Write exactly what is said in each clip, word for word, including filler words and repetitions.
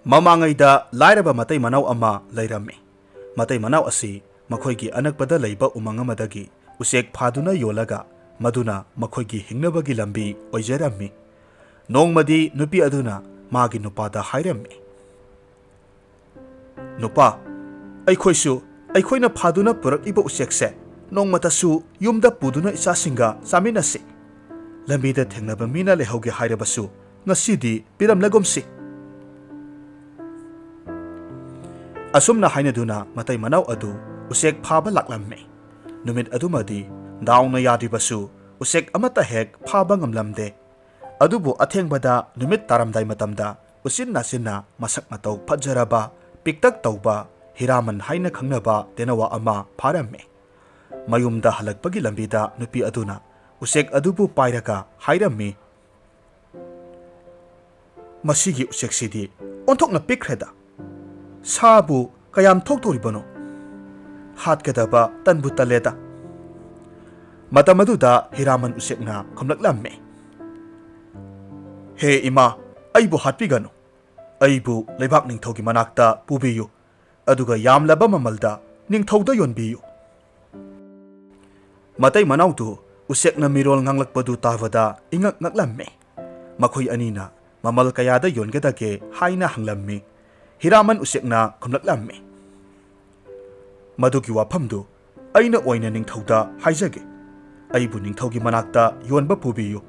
ꯃꯃꯥꯡꯉꯩꯗ ꯂꯥꯏꯔꯕ ꯃꯇꯩ ꯃꯅꯥꯎ ꯑꯃ ꯂꯩꯔꯝꯃꯤ꯫ ꯃꯇꯩ ꯃꯅꯥꯎ ꯑꯁꯤ ꯃꯈꯣꯏꯒꯤ ꯑꯅꯛꯄꯗ ꯂꯩꯕ ꯎꯃꯪ ꯑꯃꯗꯒꯤ ꯎꯆꯦꯛ ꯐꯥꯗꯨꯅ ꯌꯣꯜꯂꯒ ꯃꯗꯨꯅ ꯃꯈꯣꯏꯒꯤ ꯍꯤꯡꯅꯕꯒꯤ ꯂꯝꯕꯤ ꯑꯣꯏꯖꯔꯝꯃꯤ꯫ ꯅꯣꯡꯃꯗꯤ ꯅꯨꯄꯤ ꯑꯗꯨꯅ ꯃꯥꯒꯤ ꯅꯨꯄꯥꯗ ꯍꯥꯏꯔꯝꯃꯤ, "ꯅꯨꯄꯥ, ꯑꯩꯈꯣꯏꯁꯨ ꯑꯩꯈꯣꯏꯅ ꯐꯥꯗꯨꯅ ꯄꯨꯔꯛꯂꯤꯕ ꯎꯆꯦꯛꯁꯦ ꯅꯣꯡꯃꯇꯁꯨ ꯌꯨꯝꯗ ꯄꯨꯗꯨꯅ ꯏꯆꯥꯁꯤꯡꯒ ꯆꯥꯃꯤꯟꯅꯁꯤ꯫ ꯂꯝꯕꯤꯗ ꯊꯦꯡꯅꯕ ꯃꯤꯅ ꯂꯩꯍꯧꯒꯦ ꯍꯥꯏꯔꯕꯁꯨ ꯉꯁꯤꯗꯤ ꯄꯤꯔꯝꯂꯒꯨꯝꯁꯤ꯫" ꯑꯁꯨꯝꯅ ꯍꯥꯏꯅꯗꯨꯅ ꯃꯇꯩ ꯃꯅꯥꯎ ꯑꯗꯨ ꯎꯆꯦꯛ ꯐꯥꯕ ꯂꯥꯛꯂꯝꯃꯤ꯫ ꯅꯨꯃꯤꯠ ꯑꯗꯨꯃꯗꯤ ꯗꯥꯎꯅ ꯌꯥꯗ꯭ꯔꯤꯕꯁꯨ ꯎꯆꯦꯛ ꯑꯃꯠꯇ ꯍꯦꯛ ꯐꯥꯕ ꯉꯝꯂꯝꯗꯦ꯫ ꯑꯗꯨꯕꯨ ꯑꯊꯦꯡꯕꯗ ꯅꯨꯃꯤꯠ ꯇꯥꯔꯝꯗꯥꯏ ꯃꯇꯝꯗ ꯎꯆꯤꯟ ꯅꯥꯆꯤꯟꯅ ꯃꯁꯛ ꯃꯇꯧ ꯐꯖꯔꯕ, ꯄꯤꯛꯇꯛ ꯇꯧꯕ ꯍꯤꯔꯥꯃꯟ ꯍꯥꯏꯅ ꯈꯪꯅꯕ ꯇꯦꯅꯋꯥ ꯑꯃ ꯐꯥꯔꯝꯃꯤ꯫ ꯃꯌꯨꯝꯗ ꯍꯜꯂꯛꯄꯒꯤ ꯂꯝꯕꯤꯗ ꯅꯨꯄꯤ ꯑꯗꯨꯅ ꯎꯆꯦꯛ ꯑꯗꯨꯕꯨ ꯄꯥꯏꯔꯒ ꯍꯥꯏꯔꯝꯃꯤ, "ꯃꯁꯤꯒꯤ ꯎꯆꯦꯛꯁꯤꯗꯤ ꯑꯣꯟꯊꯣꯛꯅ ꯄꯤꯛꯈ꯭ꯔꯦꯗ꯫ ꯁꯥꯕꯨ ꯀꯌꯥꯝ ꯊꯣꯛꯇꯣꯔꯤꯕꯅꯣ? ꯍꯥꯠꯀꯗꯕ ꯇꯟꯕꯨ ꯇꯜꯂꯦꯗ꯫" ꯃꯇꯝ ꯑꯗꯨꯗ ꯍꯤꯔꯥꯃꯟ ꯎꯆꯦꯛꯅ ꯈꯨꯝꯂꯛꯂꯝꯃꯤ, "ꯍꯦ ꯏꯃꯥ, ꯑꯩꯕꯨ ꯍꯥꯠꯄꯤꯒꯅꯨ꯫ ꯑꯩꯕꯨ ꯂꯩꯕꯥꯛ ꯅꯤꯡꯊꯧꯒꯤ ꯃꯅꯥꯛꯇ ꯄꯨꯕꯤꯌꯨ, ꯑꯗꯨꯒ ꯌꯥꯝꯂꯕ ꯃꯃꯜꯗ ꯅꯤꯡꯊꯧꯗ ꯌꯣꯟꯕꯤꯌꯨ꯫" ꯃꯇꯩ ꯃꯅꯥꯎꯗꯨ ꯎꯆꯦꯛꯅ ꯃꯤꯔꯣꯜ ꯉꯥꯡꯂꯛꯄꯗꯨ ꯇꯥꯕꯗ ꯏꯉꯛ ꯉꯛꯂꯝꯃꯤ꯫ ꯃꯈꯣꯏ ꯑꯅꯤꯅ ꯃꯃꯜ ꯀꯌꯥꯗ ꯌꯣꯟꯒꯗꯒꯦ ꯍꯥꯏꯅ ꯍꯪꯂꯝꯃꯤ꯫ ꯍꯤꯔꯥꯃꯟ ꯎꯆꯦꯛꯅ ꯈꯨꯝꯂꯛꯂꯝꯃꯤ, "ꯃꯗꯨꯒꯤ ꯋꯥꯐꯝꯗꯨ ꯑꯩꯅ ꯑꯣꯏꯅ ꯅꯤꯡꯊꯧꯗ ꯍꯥꯏꯖꯒꯦ꯫ ꯑꯩꯕꯨ ꯅꯤꯡꯊꯧꯒꯤ ꯃꯅꯥꯛꯇ ꯌꯣꯟꯕ ꯄꯨꯕꯤꯌꯨ꯫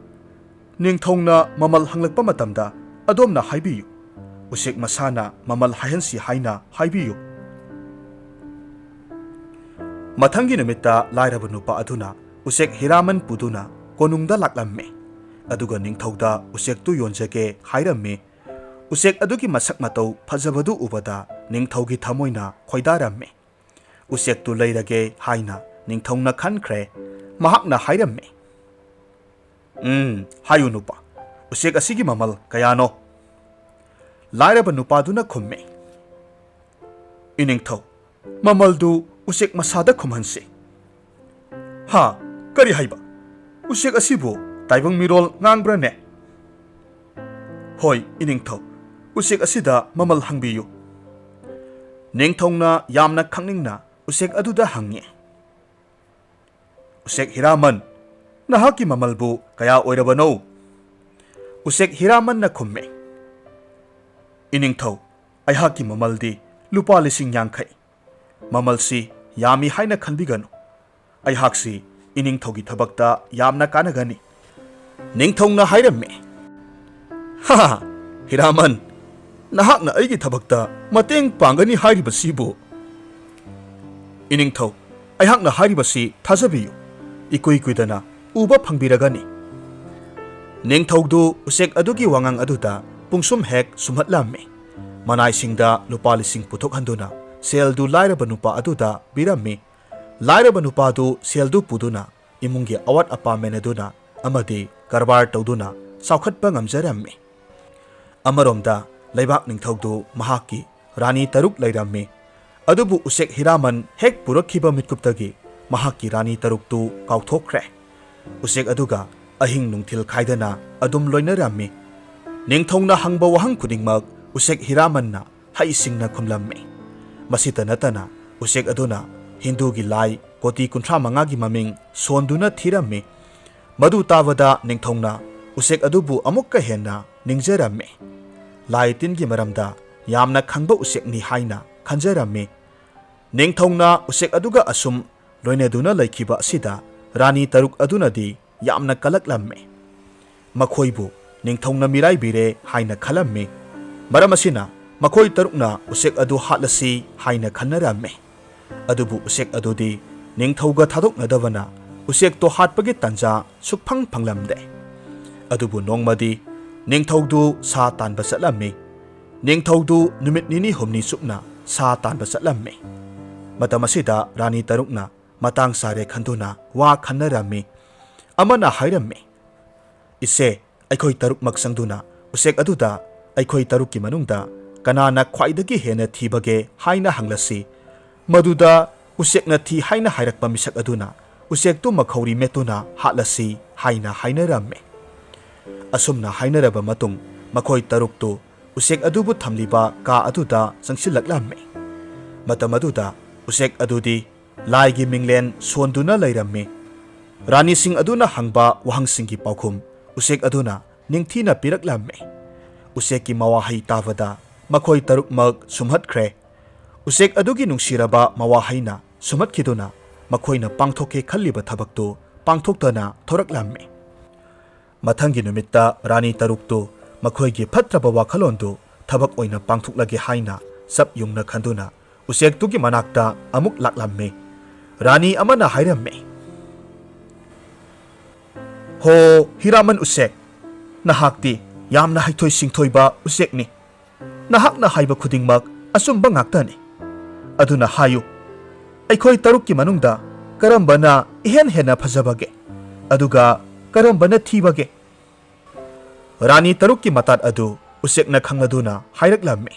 ꯅꯤꯡꯊꯧꯅ ꯃꯃꯜ ꯍꯪꯂꯛꯄ ꯃꯇꯝꯗ ꯑꯗꯣꯝꯅ ꯍꯥꯏꯕꯤꯌꯨ꯫ ꯎꯆꯦꯛ ꯃꯁꯥꯅ ꯃꯃꯜ ꯍꯥꯏꯍꯟꯁꯤ ꯍꯥꯏꯅ ꯍꯥꯏꯕꯤꯌꯨ꯫" ꯃꯊꯪꯒꯤ ꯅꯨꯃꯤꯠꯇ ꯂꯥꯏꯔꯕ ꯅꯨꯄꯥ ꯑꯗꯨꯅ ꯎꯆꯦꯛ ꯍꯤꯔꯥꯃꯟ ꯄꯨꯗꯨꯅ ꯀꯣꯅꯨꯡꯗ ꯂꯥꯛꯂꯝꯃꯤ꯫ ꯑꯗꯨꯒ ꯅꯤꯡꯊꯧꯗ ꯎꯆꯦꯛꯇꯨ ꯌꯣꯟꯖꯒꯦ ꯍꯥꯏꯔꯝꯃꯤ꯫ ꯎꯆꯦꯛ ꯑꯗꯨꯒꯤ ꯃꯁꯛ ꯃꯇꯧ ꯐꯖꯕꯗꯨ ꯎꯕꯗ ꯅꯤꯡꯊꯧꯒꯤ ꯊꯃꯣꯏꯅ ꯈꯣꯏꯗꯥꯔꯝꯃꯤ꯫ ꯎꯆꯦꯛꯇꯨ ꯂꯩꯔꯒꯦ ꯍꯥꯏꯅ ꯅꯤꯡꯊꯧꯅ ꯈꯟꯈ꯭ꯔꯦ꯫ ꯃꯍꯥꯛꯅ ꯍꯥꯏꯔꯝꯃꯤ, "ꯎꯝ, ꯍꯥꯏꯌꯨ ꯅꯨꯄꯥ, ꯎꯆꯦꯛ ꯑꯁꯤꯒꯤ ꯃꯃꯜ ꯀꯌꯥꯅꯣ?" ꯂꯥꯏꯔꯕ ꯅꯨꯄꯥꯗꯨꯅ ꯈꯨꯝꯃꯤ, "ꯏꯅꯤꯡꯊꯧ, ꯃꯃꯜꯗꯨ ꯎꯆꯦꯛ ꯃꯁꯥꯗ ꯈꯨꯝꯍꯟꯁꯤ꯫" "ꯍꯥ? ꯀꯔꯤ ꯍꯥꯏꯕ? ꯎꯆꯦꯛ ꯑꯁꯤꯕꯨ ꯇꯥꯏꯕꯪ ꯃꯤꯔꯣꯜ ꯉꯥꯡꯕ꯭ꯔꯅꯦ?" "ꯍꯣꯏ, ꯏꯅꯤꯡꯊꯧ, "ꯎꯆꯦꯛ ꯑꯁꯤꯗ ꯃꯃꯜ ꯍꯪꯕꯤꯌꯨ꯫" ꯅꯤꯡꯊꯧꯅ ꯌꯥꯝꯅ ꯈꯪꯅꯤꯡꯅ ꯎꯆꯦꯛ ꯑꯗꯨꯗ ꯍꯪꯉꯤ, "ꯎꯆꯦꯛ ꯍꯤꯔꯥꯃꯟ, ꯅꯍꯥꯛꯀꯤ ꯃꯃꯜꯕꯨ ꯀꯌꯥ ꯑꯣꯏꯔꯕꯅꯣ?" ꯎꯆꯦꯛ ꯍꯤꯔꯥꯃꯟꯅ ꯈꯨꯝꯃꯤ, "ꯏꯅꯤꯡꯊꯧ, ꯑꯩꯍꯥꯛꯀꯤ ꯃꯃꯜꯗꯤ ꯂꯨꯄꯥ ꯂꯤꯁꯤꯡ ꯌꯥꯡꯈꯩ꯫ ꯃꯃꯜꯁꯤ ꯌꯥꯝꯃꯤ ꯍꯥꯏꯅ ꯈꯟꯕꯤꯒꯅꯨ꯫ ꯑꯩꯍꯥꯛꯁꯤ ꯏꯅꯤꯡꯊꯧꯒꯤ ꯊꯕꯛꯇ ꯌꯥꯝꯅ ꯀꯥꯟꯅꯒꯅꯤ꯫" ꯅꯤꯡꯊꯧꯅ ꯍꯥꯏꯔꯝꯃꯤ, "ꯍꯥ, ꯍꯤꯔꯥꯃꯟ, ꯅꯍꯥꯛꯅ ꯑꯩꯒꯤ ꯊꯕꯛꯇ ꯃꯇꯦꯡ ꯄꯥꯡꯒꯅꯤ ꯍꯥꯏꯔꯤꯕꯁꯤꯕꯨ?" "ꯏꯅꯤꯡꯊꯧ, ꯑꯩꯍꯥꯛꯅ ꯍꯥꯏꯔꯤꯕꯁꯤ ꯊꯥꯖꯕꯤꯌꯨ, ꯏꯀꯨꯏ ꯀꯨꯏꯗꯅ ꯎꯕ ꯐꯪꯕꯤꯔꯒꯅꯤ꯫" ꯅꯤꯡꯊꯧꯗꯨ ꯎꯆꯦꯛ ꯑꯗꯨꯒꯤ ꯋꯥꯉꯥꯡ ꯑꯗꯨꯗ ꯄꯨꯡꯁꯨꯝ ꯍꯦꯛ ꯁꯨꯝꯍꯠꯂꯝꯃꯤ꯫ ꯃꯅꯥꯏꯁꯤꯡꯗ ꯂꯨꯄꯥ ꯂꯤꯁꯤꯡ ꯄꯨꯊꯣꯛꯍꯟꯗꯨꯅ ꯁꯦꯜꯗꯨ ꯂꯥꯏꯔꯕ ꯅꯨꯄꯥ ꯑꯗꯨꯗ ꯄꯤꯔꯝꯃꯤ꯫ ꯂꯥꯏꯔꯕ ꯅꯨꯄꯥꯗꯨ ꯁꯦꯜꯗꯨ ꯄꯨꯗꯨꯅ ꯏꯃꯨꯡꯒꯤ ꯑꯋꯥꯠ ꯑꯄꯥ ꯃꯦꯟꯅꯗꯨꯅ ꯑꯃꯗꯤ ꯀꯔꯕꯥꯔ ꯇꯧꯗꯨꯅ ꯆꯥꯎꯈꯠꯄ ꯉꯝꯖꯔꯝꯃꯤ꯫ ꯑꯃꯔꯣꯝꯗ ꯂꯩꯕꯥꯛ ꯅꯤꯡꯊꯧꯗꯨ ꯃꯍꯥꯛꯀꯤ ꯔꯥꯅꯤ ꯇꯔꯨꯛ ꯂꯩꯔꯝꯃꯤ꯫ ꯑꯗꯨꯕꯨ ꯎꯆꯦꯛ ꯍꯤꯔꯥꯃꯟ ꯍꯦꯛ ꯄꯨꯔꯛꯈꯤꯕ ꯃꯤꯠꯀꯨꯞꯇꯒꯤ ꯃꯍꯥꯛꯀꯤ ꯔꯥꯅꯤ ꯇꯔꯨꯛꯇꯨ ꯀꯥꯎꯊꯣꯛꯈ꯭ꯔꯦ꯫ ꯎꯆꯦꯛ ꯑꯗꯨꯒ ꯑꯍꯤꯡ ꯅꯨꯡꯊꯤꯜ ꯈꯥꯏꯗꯅ ꯑꯗꯨꯝ ꯂꯣꯏꯅꯔꯝꯃꯤ꯫ ꯅꯤꯡꯊꯧꯅ ꯍꯪꯕ ꯋꯥꯍꯪ ꯈꯨꯗꯤꯡꯃꯛ ꯎꯆꯦꯛ ꯍꯤꯔꯥꯃꯟꯅ ꯍꯩꯁꯤꯡꯅ ꯈꯨꯝꯂꯝꯃꯤ꯫ ꯃꯁꯤꯇ ꯅꯠꯇꯅ ꯎꯆꯦꯛ ꯑꯗꯨꯅ ꯍꯤꯟꯗꯨꯒꯤ ꯂꯥꯏ ꯀꯣꯇꯤ ꯀꯨꯟꯊ꯭ꯔꯥ ꯃꯉꯥꯒꯤ ꯃꯃꯤꯡ ꯁꯣꯟꯗꯨꯅ ꯊꯤꯔꯝꯃꯤ꯫ ꯃꯗꯨ ꯇꯥꯕꯗ ꯅꯤꯡꯊꯧꯅ ꯎꯆꯦꯛ ꯑꯗꯨꯕꯨ ꯑꯃꯨꯛꯀ ꯍꯦꯟꯅ ꯅꯤꯡꯖꯔꯝꯃꯤ꯫ ꯂꯥꯏ ꯇꯤꯟꯒꯤ ꯃꯔꯝꯗ ꯌꯥꯝꯅ ꯈꯪꯕ ꯎꯆꯦꯛꯅꯤ ꯍꯥꯏꯅ ꯈꯟꯖꯔꯝꯃꯤ꯫ ꯅꯤꯡꯊꯧꯅ ꯎꯆꯦꯛ ꯑꯗꯨꯒ ꯑꯁꯨꯝ ꯂꯣꯏꯅꯗꯨꯅ ꯂꯩꯈꯤꯕ ꯑꯁꯤꯗ ꯔꯥꯅꯤ ꯇꯔꯨꯛ ꯑꯗꯨꯅꯗꯤ ꯌꯥꯝꯅ ꯀꯜꯂꯛꯂꯝꯃꯤ꯫ ꯃꯈꯣꯏꯕꯨ ꯅꯤꯡꯊꯧꯅ ꯃꯤꯔꯥꯏꯕꯤꯔꯦ ꯍꯥꯏꯅ ꯈꯜꯂꯝꯃꯤ꯫ ꯃꯔꯝ ꯑꯁꯤꯅ ꯃꯈꯣꯏ ꯇꯔꯨꯛꯅ ꯎꯆꯦꯛ ꯑꯗꯨ ꯍꯥꯠꯂꯁꯤ ꯍꯥꯏꯅ ꯈꯟꯅꯔꯝꯃꯤ꯫ ꯑꯗꯨꯕꯨ ꯎꯆꯦꯛ ꯑꯗꯨꯗꯤ ꯅꯤꯡꯊꯧꯒ ꯊꯥꯗꯣꯛꯅꯗꯕꯅ ꯎꯆꯦꯛꯇꯣ ꯍꯥꯠꯄꯒꯤ ꯇꯥꯟꯖꯥ ꯁꯨꯛꯐꯪ ꯐꯪꯂꯝꯗꯦ꯫ ꯑꯗꯨꯕꯨ ꯅꯣꯡꯃꯗꯤ ꯅꯤꯡꯊꯧꯗꯨ ꯁꯥ ꯇꯥꯟꯕ ꯆꯠꯂꯝꯃꯤ꯫ ꯅꯤꯡꯊꯧꯗꯨ ꯅꯨꯃꯤꯠ ꯅꯤꯅꯤ ꯍꯨꯝꯅꯤ ꯆꯨꯞꯅ ꯁꯥ ꯇꯥꯟꯕ ꯆꯠꯂꯝꯃꯤ꯫ ꯃꯇꯝ ꯑꯁꯤꯗ ꯔꯥꯅꯤ ꯇꯔꯨꯛꯅ ꯃꯇꯥꯡ ꯆꯥꯔꯦ ꯈꯟꯗꯨꯅ ꯋꯥ ꯈꯟꯅꯔꯝꯃꯤ꯫ ꯑꯃꯅ ꯍꯥꯏꯔꯝꯃꯤ, "ꯏꯆꯦ, ꯑꯩꯈꯣꯏ ꯇꯔꯨꯛꯃꯛ ꯆꯪꯗꯨꯅ ꯎꯆꯦꯛ ꯑꯗꯨꯗ ꯑꯩꯈꯣꯏ ꯇꯔꯨꯛꯀꯤ ꯃꯅꯨꯡꯗ ꯀꯅꯥꯅ ꯈ꯭ꯋꯥꯏꯗꯒꯤ ꯍꯦꯟꯅ ꯊꯤꯕꯒꯦ ꯍꯥꯏꯅ ꯍꯪꯂꯁꯤ꯫ ꯃꯗꯨꯗ ꯎꯆꯦꯛꯅ ꯊꯤ ꯍꯥꯏꯅ ꯍꯥꯏꯔꯛꯄ ꯃꯤꯁꯛ ꯑꯗꯨꯅ ꯎꯆꯦꯛꯇꯨ ꯃꯈꯧꯔꯤ ꯃꯦꯠꯇꯨꯅ ꯍꯥꯠꯂꯁꯤ" ꯍꯥꯏꯅ ꯍꯥꯏꯅꯔꯝꯃꯤ꯫ ꯑꯁꯨꯝꯅ ꯍꯥꯏꯅꯔꯕ ꯃꯇꯨꯡ ꯃꯈꯣꯏ ꯇꯔꯨꯛꯇꯨ ꯎꯆꯦꯛ ꯑꯗꯨꯕꯨ ꯊꯝꯂꯤꯕ ꯀꯥ ꯑꯗꯨꯗ ꯆꯪꯁꯤꯜꯂꯛꯂꯝꯃꯤ꯫ ꯃꯇꯝ ꯑꯗꯨꯗ ꯎꯆꯦꯛ ꯑꯗꯨꯗꯤ ꯂꯥꯏꯒꯤ ꯃꯤꯡꯂꯦꯟ ꯁꯣꯟꯗꯨꯅ ꯂꯩꯔꯝꯃꯤ꯫ ꯔꯥꯅꯤꯁꯤꯡ ꯑꯗꯨꯅ ꯍꯪꯕ ꯋꯥꯍꯪꯁꯤꯡꯒꯤ ꯄꯥꯎꯈꯨꯝ ꯎꯆꯦꯛ ꯑꯗꯨꯅ ꯅꯤꯡꯊꯤꯅ ꯄꯤꯔꯛꯂꯝꯃꯤ꯫ ꯎꯆꯦꯛꯀꯤ ꯃꯋꯥꯍꯩ ꯇꯥꯕꯗ ꯃꯈꯣꯏ ꯇꯔꯨꯛꯃꯛ ꯁꯨꯝꯍꯠꯈ꯭ꯔꯦ꯫ ꯎꯆꯦꯛ ꯑꯗꯨꯒꯤ ꯅꯨꯡꯁꯤꯔꯕ ꯃꯋꯥꯍꯩꯅ ꯁꯨꯝꯍꯠꯈꯤꯗꯨꯅ ꯃꯈꯣꯏꯅ ꯄꯥꯡꯊꯣꯛꯀꯦ ꯈꯜꯂꯤꯕ ꯊꯕꯛꯇꯨ ꯄꯥꯡꯊꯣꯛꯇꯅ ꯊꯣꯔꯛꯂꯝꯃꯤ꯫ ꯃꯊꯪꯒꯤ ꯅꯨꯃꯤꯠꯇ ꯔꯥꯅꯤ ꯇꯔꯨꯛꯇꯨ ꯃꯈꯣꯏꯒꯤ ꯐꯠꯇ꯭ꯔꯕ ꯋꯥꯈꯜꯂꯣꯟꯗꯨ ꯊꯕꯛ ꯑꯣꯏꯅ ꯄꯥꯡꯊꯣꯛꯂꯒꯦ ꯍꯥꯏꯅ ꯆꯞ ꯌꯨꯡꯅ ꯈꯟꯗꯨꯅ ꯎꯆꯦꯛꯇꯨꯒꯤ ꯃꯅꯥꯛꯇ ꯑꯃꯨꯛ ꯂꯥꯛꯂꯝꯃꯤ꯫ ꯔꯥꯅꯤ ꯑꯃꯅ ꯍꯥꯏꯔꯝꯃꯤ, "ꯍꯣ, ꯍꯤꯔꯥꯃꯟ ꯎꯆꯦꯛ, ꯅꯍꯥꯛꯇꯤ ꯌꯥꯝꯅ ꯍꯩꯊꯣꯏ ꯁꯤꯡꯊꯣꯏꯕ ꯎꯆꯦꯛꯅꯤ꯫ ꯅꯍꯥꯛꯅ ꯍꯥꯏꯕ ꯈꯨꯗꯤꯡꯃꯛ ꯑꯆꯨꯝꯕ ꯉꯥꯛꯇꯅꯤ꯫ ꯑꯗꯨꯅ ꯍꯥꯏꯌꯨ, ꯑꯩꯈꯣꯏ ꯇꯔꯨꯛꯀꯤ ꯃꯅꯨꯡꯗ ꯀꯔꯝꯕꯅ ꯏꯍꯦꯟ ꯍꯦꯟꯅ ꯐꯖꯕꯒꯦ? ꯑꯗꯨꯒ ꯀꯔꯝꯕꯅ ꯊꯤꯕꯒꯦ?" ꯔꯥꯅꯤ ꯇꯔꯨꯛꯀꯤ ꯃꯇꯥꯠ ꯑꯗꯨ ꯎꯆꯦꯛꯅ ꯈꯪꯂꯗꯨꯅ ꯍꯥꯏꯔꯛꯂꯝꯃꯤ,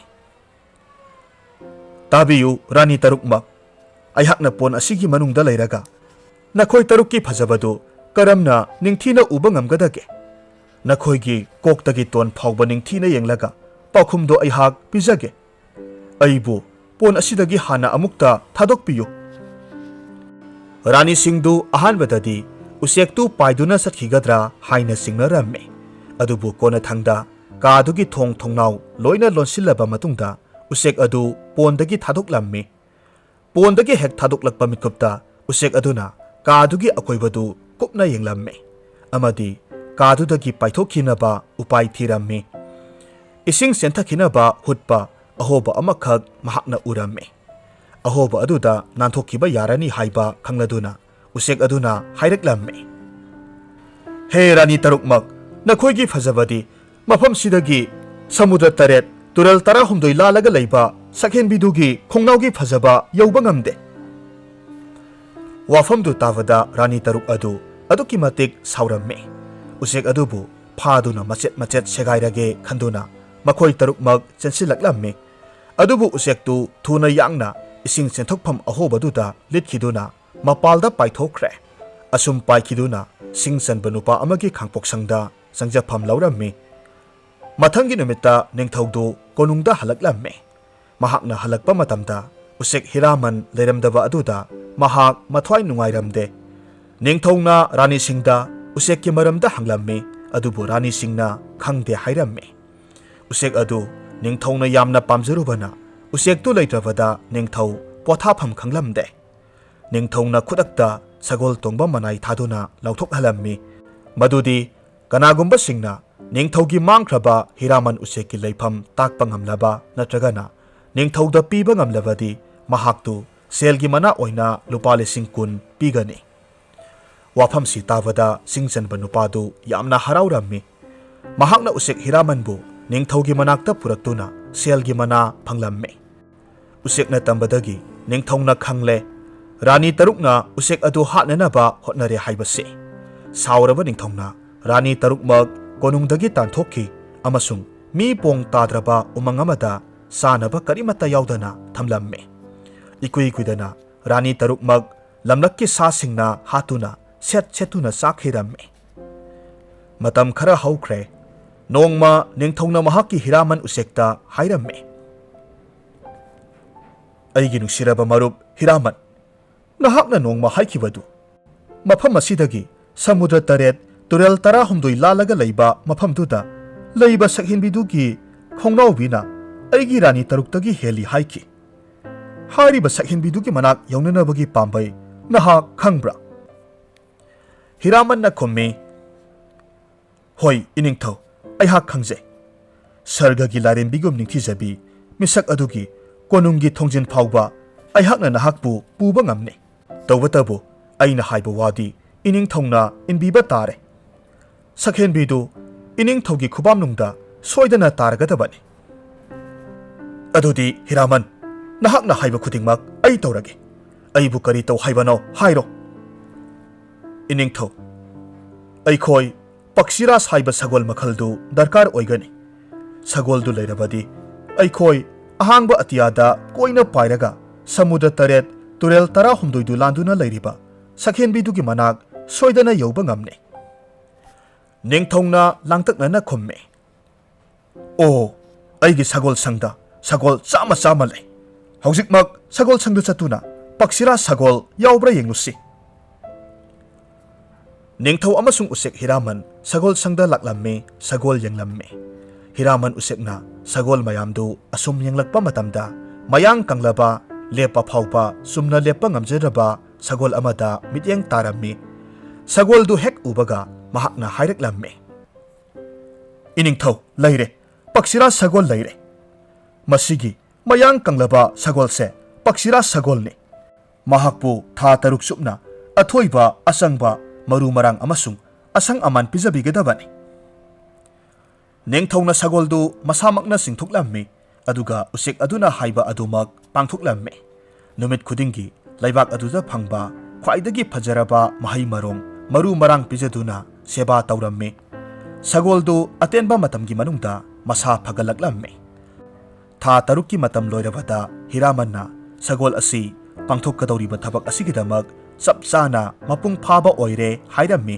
"ꯇꯥꯕꯤꯌꯨ, ꯔꯥꯅꯤ ꯇꯔꯨꯛꯃꯛ, ꯑꯩꯍꯥꯛꯅ ꯄꯣꯟ ꯑꯁꯤꯒꯤ ꯃꯅꯨꯡꯗ ꯂꯩꯔꯒ ꯅꯈꯣꯏ ꯇꯔꯨꯛꯀꯤ ꯐꯖꯕꯗꯨ ꯀꯔꯝꯅ ꯅꯤꯡꯊꯤꯅ ꯎꯕ ꯉꯝꯒꯗꯒꯦ? ꯅꯈꯣꯏꯒꯤ ꯀꯣꯛꯇꯒꯤ ꯇꯣꯟ ꯐꯥꯎꯕ ꯅꯤꯡꯊꯤꯅ ꯌꯦꯡꯂꯒ ꯄꯥꯎꯈꯨꯝꯗꯣ ꯑꯩꯍꯥꯛ ꯄꯤꯖꯒꯦ꯫ ꯑꯩꯕꯨ ꯄꯣꯟ ꯑꯁꯤꯗꯒꯤ ꯍꯥꯟꯅ ꯑꯃꯨꯛꯇ ꯊꯥꯗꯣꯛꯄꯤꯌꯨ꯫" ꯔꯥꯅꯤꯁꯤꯡꯗꯨ ꯑꯍꯥꯟꯕꯗꯗꯤ ꯎꯆꯦꯛꯇꯨ ꯄꯥꯏꯗꯨꯅ ꯆꯠꯈꯤꯒꯗ꯭ꯔꯥ ꯍꯥꯏꯅ ꯆꯤꯡꯅꯔꯝꯃꯤ꯫ ꯑꯗꯨꯕꯨ ꯀꯣꯟꯅꯊꯪꯗ ꯀꯥꯗꯨꯒꯤ ꯊꯣꯡ ꯊꯣꯡꯅꯥꯎ ꯂꯣꯏꯅ ꯂꯣꯟꯁꯤꯜꯂꯕ ꯃꯇꯨꯡꯗ ꯎꯆꯦꯛ ꯑꯗꯨ ꯄꯣꯟꯗꯒꯤ ꯊꯥꯗꯣꯛꯂꯝꯃꯤ꯫ ꯄꯣꯟꯗꯒꯤ ꯍꯦꯛ ꯊꯥꯗꯣꯛꯂꯛꯄ ꯃꯤꯠꯀꯨꯞꯇ ꯎꯆꯦꯛ ꯑꯗꯨꯅ ꯀꯥꯗꯨꯒꯤ ꯑꯀꯣꯏꯕꯗꯨ ꯀꯨꯞꯅ ꯌꯦꯡꯂꯝꯃꯤ ꯑꯃꯗꯤ ꯀꯥꯗꯨꯗꯒꯤ ꯄꯥꯏꯊꯣꯛꯈꯤꯅꯕ ꯎꯄꯥꯏ ꯊꯤꯔꯝꯃꯤ꯫ ꯏꯁꯤꯡ ꯆꯦꯟꯊꯈꯤꯅꯕ ꯍꯨꯠꯄ ꯑꯍꯣꯕ ꯑꯃꯈꯛ ꯃꯍꯥꯛꯅ ꯎꯔꯝꯃꯤ꯫ ꯑꯍꯣꯕ ꯑꯗꯨꯗ ꯅꯥꯟꯊꯣꯛꯈꯤꯕ ꯌꯥꯔꯅꯤ ꯍꯥꯏꯕ ꯈꯪꯂꯗꯨꯅ ꯎꯆꯦꯛ ꯑꯗꯨꯅ ꯍꯥꯏꯔꯛꯂꯝꯃꯤ, "ꯍꯦ ꯔꯥꯅꯤ ꯇꯔꯨꯛꯃꯛ, ꯅꯈꯣꯏꯒꯤ ꯐꯖꯕꯗꯤ ꯃꯐꯝꯁꯤꯗꯒꯤ ꯁꯃꯨꯗ꯭ꯔ ꯇꯔꯦꯠ, ꯇꯨꯔꯦꯜ ꯇꯔꯥꯍꯨꯝꯗꯣꯏ ꯂꯥꯜꯂꯒ ꯂꯩꯕ ꯁꯛꯍꯦꯟꯕꯤꯗꯨꯒꯤ ꯈꯣꯡꯅꯥꯎꯒꯤ ꯐꯖꯕ ꯌꯧꯕ ꯉꯝꯗꯦ꯫" ꯋꯥꯐꯝꯗꯨ ꯇꯥꯕꯗ ꯔꯥꯅꯤ ꯇꯔꯨꯛ ꯑꯗꯨ ꯑꯗꯨꯛꯀꯤ ꯃꯇꯤꯛ ꯁꯥꯎꯔꯝꯃꯤ꯫ ꯎꯆꯦꯛ ꯑꯗꯨꯕꯨ ꯐꯥꯗꯨꯅ ꯃꯆꯦꯠ ꯃꯆꯦꯠ ꯁꯦꯒꯥꯏꯔꯒꯦ ꯈꯟꯗꯨꯅ ꯃꯈꯣꯏ ꯇꯔꯨꯛꯃꯛ ꯆꯦꯟꯁꯤꯜꯂꯛꯂꯝꯃꯤ꯫ ꯑꯗꯨꯕꯨ ꯎꯆꯦꯛꯇꯨ ꯊꯨꯅ ꯌꯥꯡꯅ ꯏꯁꯤꯡ ꯆꯦꯟꯊꯣꯛꯐꯝ ꯑꯍꯣꯕꯗꯨꯗ ꯂꯤꯠꯈꯤꯗꯨꯅ ꯃꯄꯥꯜꯗ ꯄꯥꯏꯊꯣꯛꯈ꯭ꯔꯦ꯫ ꯑꯁꯨꯝ ꯄꯥꯏꯈꯤꯗꯨꯅ ꯁꯤꯡ ꯆꯟꯕ ꯅꯨꯄꯥ ꯑꯃꯒꯤ ꯈꯥꯡꯄꯣꯛꯁꯪꯗ ꯆꯪꯖꯐꯝ ꯂꯧꯔꯝꯃꯤ꯫ ꯃꯊꯪꯒꯤ ꯅꯨꯃꯤꯠꯇ ꯅꯤꯡꯊꯧꯗꯨ ꯀꯣꯅꯨꯡꯗ ꯍꯜꯂꯛꯂꯝꯃꯤ꯫ ꯃꯍꯥꯛꯅ ꯍꯜꯂꯛꯄ ꯃꯇꯝꯗ ꯎꯆꯦꯛ ꯍꯤꯔꯥꯃꯟ ꯂꯩꯔꯝꯗꯕ ꯑꯗꯨꯗ ꯃꯍꯥꯛ ꯃꯊ꯭ꯋꯥꯏ ꯅꯨꯡꯉꯥꯏꯔꯝꯗꯦ꯫ ꯅꯤꯡꯊꯧꯅ ꯔꯥꯅꯤꯁꯤꯡꯗ ꯎꯆꯦꯛꯀꯤ ꯃꯔꯝꯗ ꯍꯪꯂꯝꯃꯤ, ꯑꯗꯨꯕꯨ ꯔꯥꯅꯤꯁꯤꯡꯅ ꯈꯪꯗꯦ ꯍꯥꯏꯔꯝꯃꯤ꯫ ꯎꯆꯦꯛ ꯑꯗꯨ ꯅꯤꯡꯊꯧꯅ ꯌꯥꯝꯅ ꯄꯥꯝꯖꯔꯨꯕꯅ ꯎꯆꯦꯛꯇꯨ ꯂꯩꯇ꯭ꯔꯕꯗ ꯅꯤꯡꯊꯧ ꯄꯣꯊꯥꯐꯝ ꯈꯪꯂꯝꯗꯦ꯫ ꯅꯤꯡꯊꯧꯅ ꯈꯨꯗꯛꯇ ꯁꯒꯣꯜ ꯇꯣꯡꯕ ꯃꯅꯥꯏ ꯊꯥꯗꯨꯅ ꯂꯥꯎꯊꯣꯛꯍꯜꯂꯝꯃꯤ꯫ ꯃꯗꯨꯗꯤ ꯀꯅꯥꯒꯨꯝꯕꯁꯤꯡꯅ ꯅꯤꯡꯊꯧꯒꯤ ꯃꯥꯡꯈ꯭ꯔꯕ ꯍꯤꯔꯥꯃꯟ ꯎꯆꯦꯛꯀꯤ ꯂꯩꯐꯝ ꯇꯥꯛꯄ ꯉꯝꯂꯕ ꯅꯠꯇ꯭ꯔꯒꯅ ꯅꯤꯡꯊꯧꯗ ꯄꯤꯕ ꯉꯝꯂꯕꯗꯤ ꯃꯍꯥꯛꯇꯨ ꯁꯦꯜꯒꯤ ꯃꯅꯥ ꯑꯣꯏꯅ ꯂꯨꯄꯥ ꯂꯤꯁꯤꯡ ꯀꯨꯟ ꯄꯤꯒꯅꯤ꯫ ꯋꯥꯐꯝꯁꯤ ꯇꯥꯕꯗ ꯁꯤꯡꯆꯟꯕ ꯅꯨꯄꯥꯗꯨ ꯌꯥꯝꯅ ꯍꯔꯥꯎꯔꯝꯃꯤ꯫ ꯃꯍꯥꯛꯅ ꯎꯆꯦꯛ ꯍꯤꯔꯥꯃꯟꯕꯨ ꯅꯤꯡꯊꯧꯒꯤ ꯃꯅꯥꯛꯇ ꯄꯨꯔꯛꯇꯨꯅ ꯁꯦꯜꯒꯤ ꯃꯅꯥ ꯐꯪꯂꯝꯃꯤ꯫ ꯎꯆꯦꯛꯅ ꯇꯝꯕꯗꯒꯤ ꯅꯤꯡꯊꯧꯅ ꯈꯪꯂꯦ, ꯔꯥꯅꯤ ꯇꯔꯨꯛꯅ ꯎꯆꯦꯛ ꯑꯗꯨ ꯍꯥꯠꯅꯅꯕ ꯍꯣꯠꯅꯔꯦ ꯍꯥꯏꯕꯁꯤ꯫ ꯁꯥꯎꯔꯕ ꯅꯤꯡꯊꯧꯅ ꯔꯥꯅꯤ ꯇꯔꯨꯛꯃꯛ ꯀꯣꯅꯨꯡꯗꯒꯤ ꯇꯥꯟꯊꯣꯛꯈꯤ ꯑꯃꯁꯨꯡ ꯃꯤ ꯄꯣꯡ ꯇꯥꯗ꯭ꯔꯕ ꯎꯃꯪ ꯑꯃꯗ ꯆꯥꯅꯕ ꯀꯔꯤꯃꯠꯇ ꯌꯥꯎꯗꯅ ꯊꯝꯂꯝꯃꯤ꯫ ꯏꯀꯨꯏ ꯀꯨꯏꯗꯅ ꯔꯥꯅꯤ ꯇꯔꯨꯛꯃꯛ ꯂꯝꯂꯛꯀꯤ ꯁꯥꯁꯤꯡꯅ ꯍꯥꯠꯇꯨꯅ ꯁꯦꯠ ꯁꯦꯠꯇꯨꯅ ꯆꯥꯈꯤꯔꯝꯃꯤ꯫ ꯃꯇꯝ ꯈꯔ ꯍꯧꯈ꯭ꯔꯦ꯫ ꯅꯣꯡꯃ ꯅꯤꯡꯊꯧꯅ ꯃꯍꯥꯛꯀꯤ ꯍꯤꯔꯥꯃꯟ ꯎꯆꯦꯛꯇ ꯍꯥꯏꯔꯝꯃꯤ, "ꯑꯩꯒꯤ ꯅꯨꯡꯁꯤꯔꯕ ꯃꯔꯨꯞ ꯍꯤꯔꯥꯃꯟ, ꯅꯍꯥꯛꯅ ꯅꯣꯡꯃ ꯍꯥꯏꯈꯤꯕꯗꯨ, ꯃꯐꯝ ꯑꯁꯤꯗꯒꯤ ꯁꯃꯨꯗ꯭ꯔ ꯇꯔꯦꯠ, ꯇꯨꯔꯦꯜ ꯇꯔꯥꯍꯨꯝꯗꯣꯏ ꯂꯥꯜꯂꯒ ꯂꯩꯕ ꯃꯐꯝꯗꯨꯗ ꯂꯩꯕ ꯁꯛꯍꯦꯟꯕꯤꯗꯨꯒꯤ ꯈꯣꯡꯅꯥꯎꯕꯤꯅ ꯑꯩꯒꯤ ꯔꯥꯅꯤ ꯇꯔꯨꯛꯇꯒꯤ ꯍꯦꯜꯂꯤ ꯍꯥꯏꯈꯤ꯫ ꯍꯥꯏꯔꯤꯕ ꯁꯛꯍꯦꯟꯕꯤꯗꯨꯒꯤ ꯃꯅꯥꯛ ꯌꯧꯅꯅꯕꯒꯤ ꯄꯥꯝꯕꯩ ꯅꯍꯥꯛ ꯈꯪꯕ꯭ꯔꯥ?" ꯍꯤꯔꯥꯃꯟꯅ ꯈꯨꯝꯃꯤ, "ꯍꯣꯏ, ꯏꯅꯤꯡꯊꯧ, ꯑꯩꯍꯥꯛ ꯈꯪꯖꯩ꯫ ꯁꯔꯒꯒꯤ ꯂꯥꯏꯔꯦꯝꯕꯤꯒꯨꯝ ꯅꯤꯡꯊꯤꯖꯕꯤ ꯃꯤꯁꯛ ꯑꯗꯨꯒꯤ ꯀꯣꯅꯨꯡꯒꯤ ꯊꯣꯡꯖꯤꯟ ꯐꯥꯎꯕ ꯑꯩꯍꯥꯛꯅ ꯅꯍꯥꯛꯄꯨ ꯄꯨꯕ ꯉꯝꯅꯤ꯫ ꯇꯧꯕꯇꯕꯨ ꯑꯩꯅ ꯍꯥꯏꯕ ꯋꯥꯗꯤ ꯏꯅꯤꯡꯊꯧꯅ ꯏꯟꯕꯤꯕ ꯇꯥꯔꯦ꯫ ꯁꯛꯍꯦꯟꯕꯤꯗꯨ ꯏꯅꯤꯡꯊꯧꯒꯤ ꯈꯨꯕꯥꯝꯅꯨꯡꯗ ꯁꯣꯏꯗꯅ ꯇꯥꯔꯒꯗꯕꯅꯤ꯫" "ꯑꯗꯨꯗꯤ ꯍꯤꯔꯥꯃꯟ, ꯅꯍꯥꯛꯅ ꯍꯥꯏꯕ ꯈꯨꯗꯤꯡꯃꯛ ꯑꯩ ꯇꯧꯔꯒꯦ꯫ ꯑꯩꯕꯨ ꯀꯔꯤ ꯇꯧ ꯍꯥꯏꯕꯅꯣ ꯍꯥꯏꯔꯣ꯫" "ꯏꯅꯤꯡꯊꯧ, ꯑꯩꯈꯣꯏ ꯄꯛꯁꯤꯔꯥꯁ ꯍꯥꯏꯕ ꯁꯒꯣꯜ ꯃꯈꯜꯗꯨ ꯗꯔꯀꯥꯔ ꯑꯣꯏꯒꯅꯤ꯫ ꯁꯒꯣꯜꯗꯨ ꯂꯩꯔꯕꯗꯤ ꯑꯩꯈꯣꯏ ꯑꯍꯥꯡꯕ ꯑꯇꯤꯌꯥꯗ ꯀꯣꯏꯅ ꯄꯥꯏꯔꯒ ꯁꯃꯨꯗ꯭ꯔ ꯇꯔꯦꯠ, ꯇꯨꯔꯦꯜ ꯇꯔꯥꯍꯨꯝꯗꯣꯏꯗꯨ ꯂꯥꯟꯗꯨꯅ ꯂꯩꯔꯤꯕ ꯁꯛꯍꯦꯟꯕꯤꯗꯨꯒꯤ ꯃꯅꯥꯛ ꯁꯣꯏꯗꯅ ꯌꯧꯕ ꯉꯝꯅꯤ꯫" ꯅꯤꯡꯊꯧꯅ ꯂꯥꯡꯇꯛꯅꯅ ꯈꯨꯝꯃꯤ, "ꯑꯣ, ꯑꯩꯒꯤ ꯁꯒꯣꯜ ꯁꯪꯗ ꯁꯒꯣꯜ ꯆꯥꯝꯃ ꯆꯥꯝꯃ ꯂꯩ꯫ ꯍꯧꯖꯤꯛꯃꯛ ꯁꯒꯣꯜ ꯁꯪꯗ ꯆꯠꯇꯨꯅ ꯄꯛꯁꯤꯔꯥ ꯁꯒꯣꯜ ꯌꯥꯎꯕ꯭ꯔꯥ ꯌꯦꯡꯂꯨꯁꯤ꯫" ꯅꯤꯡꯊꯧ ꯑꯃꯁꯨꯡ ꯎꯆꯦꯛ ꯍꯤꯔꯥꯃꯟ ꯁꯒꯣꯜ ꯁꯪꯗ ꯂꯥꯛꯂꯝꯃꯤ, ꯁꯒꯣꯜ ꯌꯦꯡꯂꯝꯃꯤ꯫ ꯍꯤꯔꯥꯃꯟ ꯎꯆꯦꯛꯅ ꯁꯒꯣꯜ ꯃꯌꯥꯝꯗꯨ ꯑꯁꯨꯝ ꯌꯦꯡꯂꯛꯄ ꯃꯇꯝꯗ, ꯃꯌꯥꯡ ꯀꯪꯂꯕ, ꯂꯦꯞꯄ ꯐꯥꯎꯕ ꯆꯨꯝꯅ ꯂꯦꯞꯄ ꯉꯝꯖꯗ꯭ꯔꯕ ꯁꯒꯣꯜ ꯑꯃꯗ ꯃꯤꯠꯌꯦꯡ ꯇꯥꯔꯝꯃꯤ꯫ ꯁꯒꯣꯜꯗꯨ ꯍꯦꯛ ꯎꯕꯒ ꯃꯍꯥꯛꯅ ꯍꯥꯏꯔꯛꯂꯝꯃꯤ, "ꯏꯅꯤꯡꯊꯧ, ꯂꯩꯔꯦ, ꯄꯛꯁꯤꯔꯥ ꯁꯒꯣꯜ ꯂꯩꯔꯦ꯫ ꯃꯁꯤꯒꯤ ꯃꯌꯥꯡ ꯀꯪꯂꯕ ꯁꯒꯣꯜꯁꯦ ꯄꯛꯁꯤꯔꯥ ꯁꯒꯣꯜꯅꯤ꯫ ꯃꯍꯥꯛꯄꯨ ꯊꯥ ꯇꯔꯨꯛ ꯆꯨꯞꯅ ꯑꯊꯣꯏꯕ, ꯑꯆꯪꯕ, ꯃꯔꯨ ꯃꯔꯥꯡ ꯑꯃꯁꯨꯡ ꯑꯁꯪ ꯑꯃꯥꯟ ꯄꯤꯖꯕꯤꯒꯗꯕꯅꯤ꯫" ꯅꯤꯡꯊꯧꯅ ꯁꯒꯣꯜꯗꯨ ꯃꯁꯥꯃꯛꯅ ꯆꯤꯡꯊꯣꯛꯂꯝꯃꯤ, ꯑꯗꯨꯒ ꯎꯆꯦꯛ ꯑꯗꯨꯅ ꯍꯥꯏꯕ ꯑꯗꯨꯃꯛ ꯄꯥꯡꯊꯣꯛꯂꯝꯃꯤ꯫ ꯅꯨꯃꯤꯠ ꯈꯨꯗꯤꯡꯒꯤ ꯂꯩꯕꯥꯛ ꯑꯗꯨꯗ ꯐꯪꯕ ꯈ꯭ꯋꯥꯏꯗꯒꯤ ꯐꯖꯔꯕ ꯃꯍꯩ ꯃꯔꯣꯡ, ꯃꯔꯨ ꯃꯔꯥꯡ ꯄꯤꯖꯗꯨꯅ ꯁꯦꯕꯥ ꯇꯧꯔꯝꯃꯤ꯫ ꯁꯒꯣꯜꯗꯨ ꯑꯇꯦꯟꯕ ꯃꯇꯝꯒꯤ ꯃꯅꯨꯡꯗ ꯃꯁꯥ ꯐꯒꯠꯂꯛꯂꯝꯃꯤ꯫ ꯊꯥ ꯇꯔꯨꯛꯀꯤ ꯃꯇꯝ ꯂꯣꯏꯔꯕꯗ ꯍꯤꯔꯥꯃꯟꯅ ꯁꯒꯣꯜ ꯑꯁꯤ ꯄꯥꯡꯊꯣꯛꯀꯗꯧꯔꯤꯕ ꯊꯕꯛ ꯑꯁꯤꯒꯤꯗꯃꯛ ꯆꯞ ꯆꯥꯅ ꯃꯄꯨꯡ ꯐꯥꯕ ꯑꯣꯏꯔꯦ ꯍꯥꯏꯔꯝꯃꯤ꯫